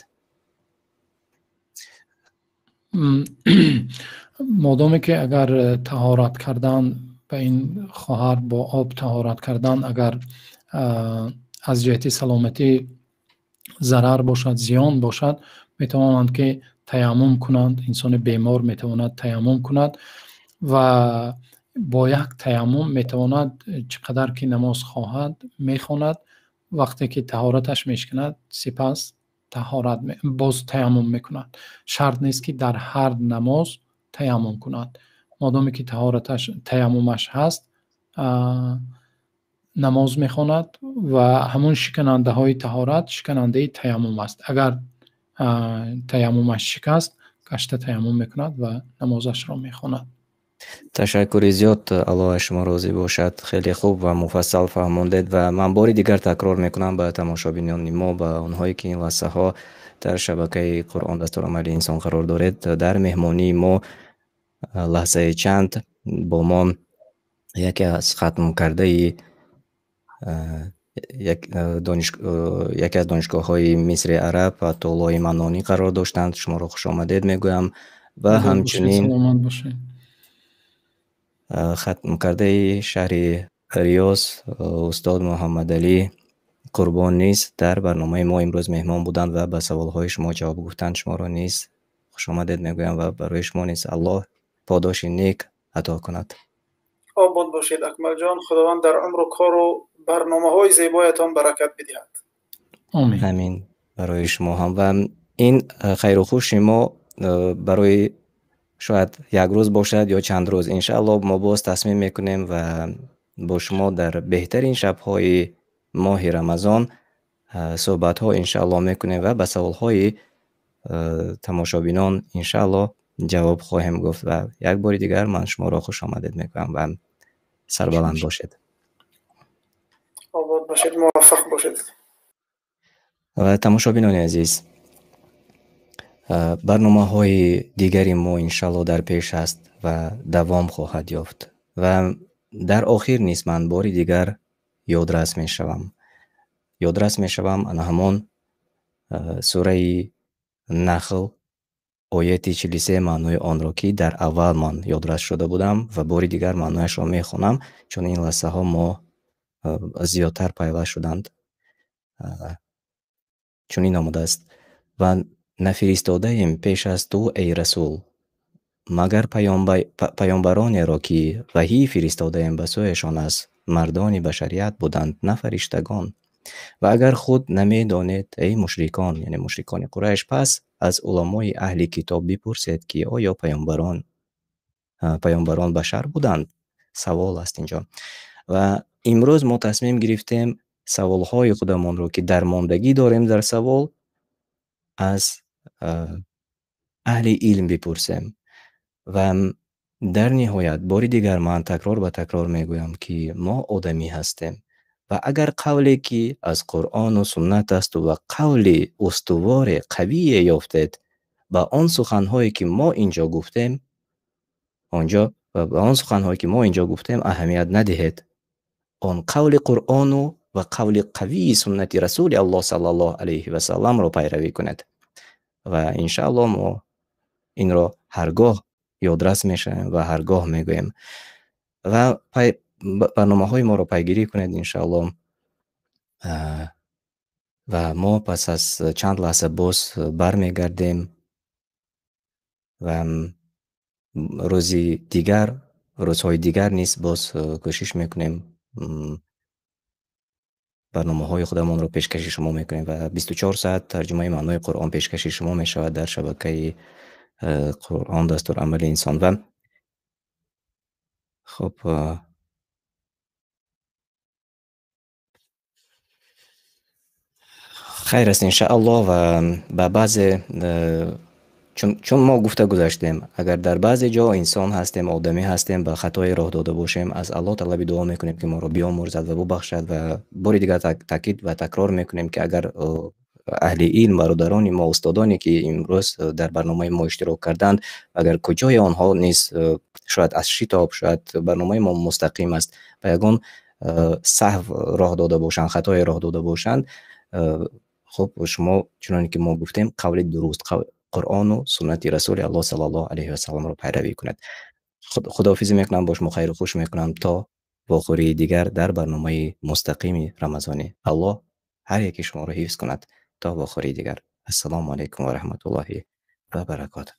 Модоме ки агар таҳорат кардан ба ин хоҳар бо об таҳорат кардан агар аз ҷиҳати саломатӣ зарар бошад, зиён бошад, метавонанд ки таяммум кунанд. Инсони бемор метавонад таяммум кунад ва бо як таяммум метавонад чӣ қадар ки намоз хоҳад, мехонад. Вақте ки таҳораташ мешиканад, сипас таҳорат боз таяммум мекунад. Шарт нест, ки дар ҳар намоз таяммум кунад. Модоме ки таҳораташ, таяммумаш ҳаст. Намоз мехонад ва ҳамон шиканандаҳои таҳорат шиканандаи таяммум аст. Агар таяммумаш шикаст, гашта таяммум мекунад ва намозашро мехонад. Ташаккури зиёд, Аллоҳ аз шумо розӣ бошад. Хеле хуб ва муфассал фаҳмондед ва ман бори дигар такрор мекунам ба тамошобинони мо, ба онҳое ки ин лаҳзаҳо дар шабакаи Қуръон дастурамали инсон қарор доред. Дар меҳмонии мо лаҳзаи чанд бо мо яке аз хатмкардаи яке аз донишгоҳҳои Мисри Араб Атоуллоҳи Маннонӣ қарор доштанд. Шуморо хуш омадед мегӯям ва ҳамчунин хатмкардаи шаҳри Риёз устод Муҳаммадалӣ Қурбон низ дар барномаи мо имрӯз меҳмон буданд ва ба саволҳои шумо ҷавоб гуфтанд. Шуморо низ хуш омадед мегӯям ва барои шумо низ Аллоҳ подоши нек ато кунад. Обод бошед, Акмалҷон. Худованд дар умру кору барномаҳои зебоятон баракат бидиҳад. Амин. Барои шумо ҳам. Ва ин хайру хуши мо барои шояд як рӯз бошад ё чанд рӯз, иншааллоҳ мо боз тасмим мекунем ва бо шумо дар беҳтарин шабҳои моҳи Рамазон суҳбатҳо иншааллоҳ мекунем ва ба саволҳои тамошобинон иншааллоҳ ҷавоб хоҳем гуфт. Ва як бори дигар ман шуморо хуш омадед мегӯям ва сарбаланд бошед. Обод бошед, муваффақ бошед. Ва тамошобинони азиз, барномаҳои дигари мо иншааллоҳ дар пеш аст ва давом хоҳад ёфт. Ва дар охир низ ман бори дигар ёдрас мешавам. Ёдрас мешавам ана ҳамон сураи Нахл ояти 43 маънои онро, ки дар аввал ман ёдрас шуда будам ва бори дигар маънояшро мехонам, чун ин лаҳзаҳо мо зиёдтар пайваст шуданд. Чунин омадааст: ва нафиристодаем пеш аз ту, эй расул, магар паёмбаронеро, ки ваҳӣ фиристодаем ба сӯяшон аз мардони башарият буданд, на фариштагон. Ва агар худ намедонед, эй мушрикон, яъне мушрикони Қурайш, пас аз уламои аҳли китоб бипурсед, ки оё паёмбарон башар буданд? Савол аст инҷо. Ва имрӯз мо тасмим гирифтем саволҳои худамонро, ки дар мондагӣ дорем дар савол, аз аҳли илм бипурсем. Ва дар ниҳоят бори дигар ман такрор ба такрор мегӯям, ки мо одамӣ ҳастем ва агар қавле, ки аз Қуръону суннат аст ва қавли устуворе қавие ёфтед, ба он суханҳое, ки мо инҷо гуфтем, онҷо ва ба он суханҳое, ки мо инҷо гуфтем, аҳамият надиҳед. Он қавли Қуръону ва қавли қавии суннати Расули Аллоҳ саллаллоҳу алайҳи ва салламро пайравӣ кунед. Ва иншааллоҳ мо инро ҳаргоҳ ёдрас мешавем ва ҳаргоҳ мегӯем. Ва барномаҳои моро пайгирӣ кунед иншааллоҳ. Ва мо пас аз чанд лаҳза боз бармегардем ва рӯзи дигар, рӯзҳои дигар низ боз кӯшиш мекунем, барномаҳои худамонро пешкаши шумо мекунем ва 24 соат тарҷумаи маънои Қуръон пешкаши шумо мешавад дар шабакаи Қуръон дастурамали инсон. Ва хуб, хайр аст иншааллоҳ. Ва ба баъзе, чун мо гуфта гузаштем, агар дар баъзе ҷо инсон ҳастем, одамӣ ҳастем, ба хатое роҳ дода бошем, аз Аллоҳ талаби дуо мекунем, ки моро биомӯрзад ва бубахшад. Ва бори дигар таъкид ва такрор мекунем, ки агар аҳли илм, бародарони мо, устодоне, ки имрӯз дар барномаи мо иштирок карданд, агар куҷои онҳо низ шояд аз шитоб, шояд барномаи мо мустақим аст, ба ягон саҳв роҳ дода бошанд, хатое роҳ дода бошанд, хуб, шумо чуноне ки мо гуфтем, қавли дуруст, Қуръону суннати Расули Аллоҳ саллаллоҳу алайҳи васалламро пайравӣ кунед. Худоҳофизӣ мекунам, бо шумо хайру хуш мекунам то вохӯрии дигар дар барномаи мустақими Рамазонӣ. Аллоҳ ҳар яки шуморо ҳифз кунад. То вохӯрии дигар. Ассалому алайкум ва раҳматуллоҳи ва баракотуҳ.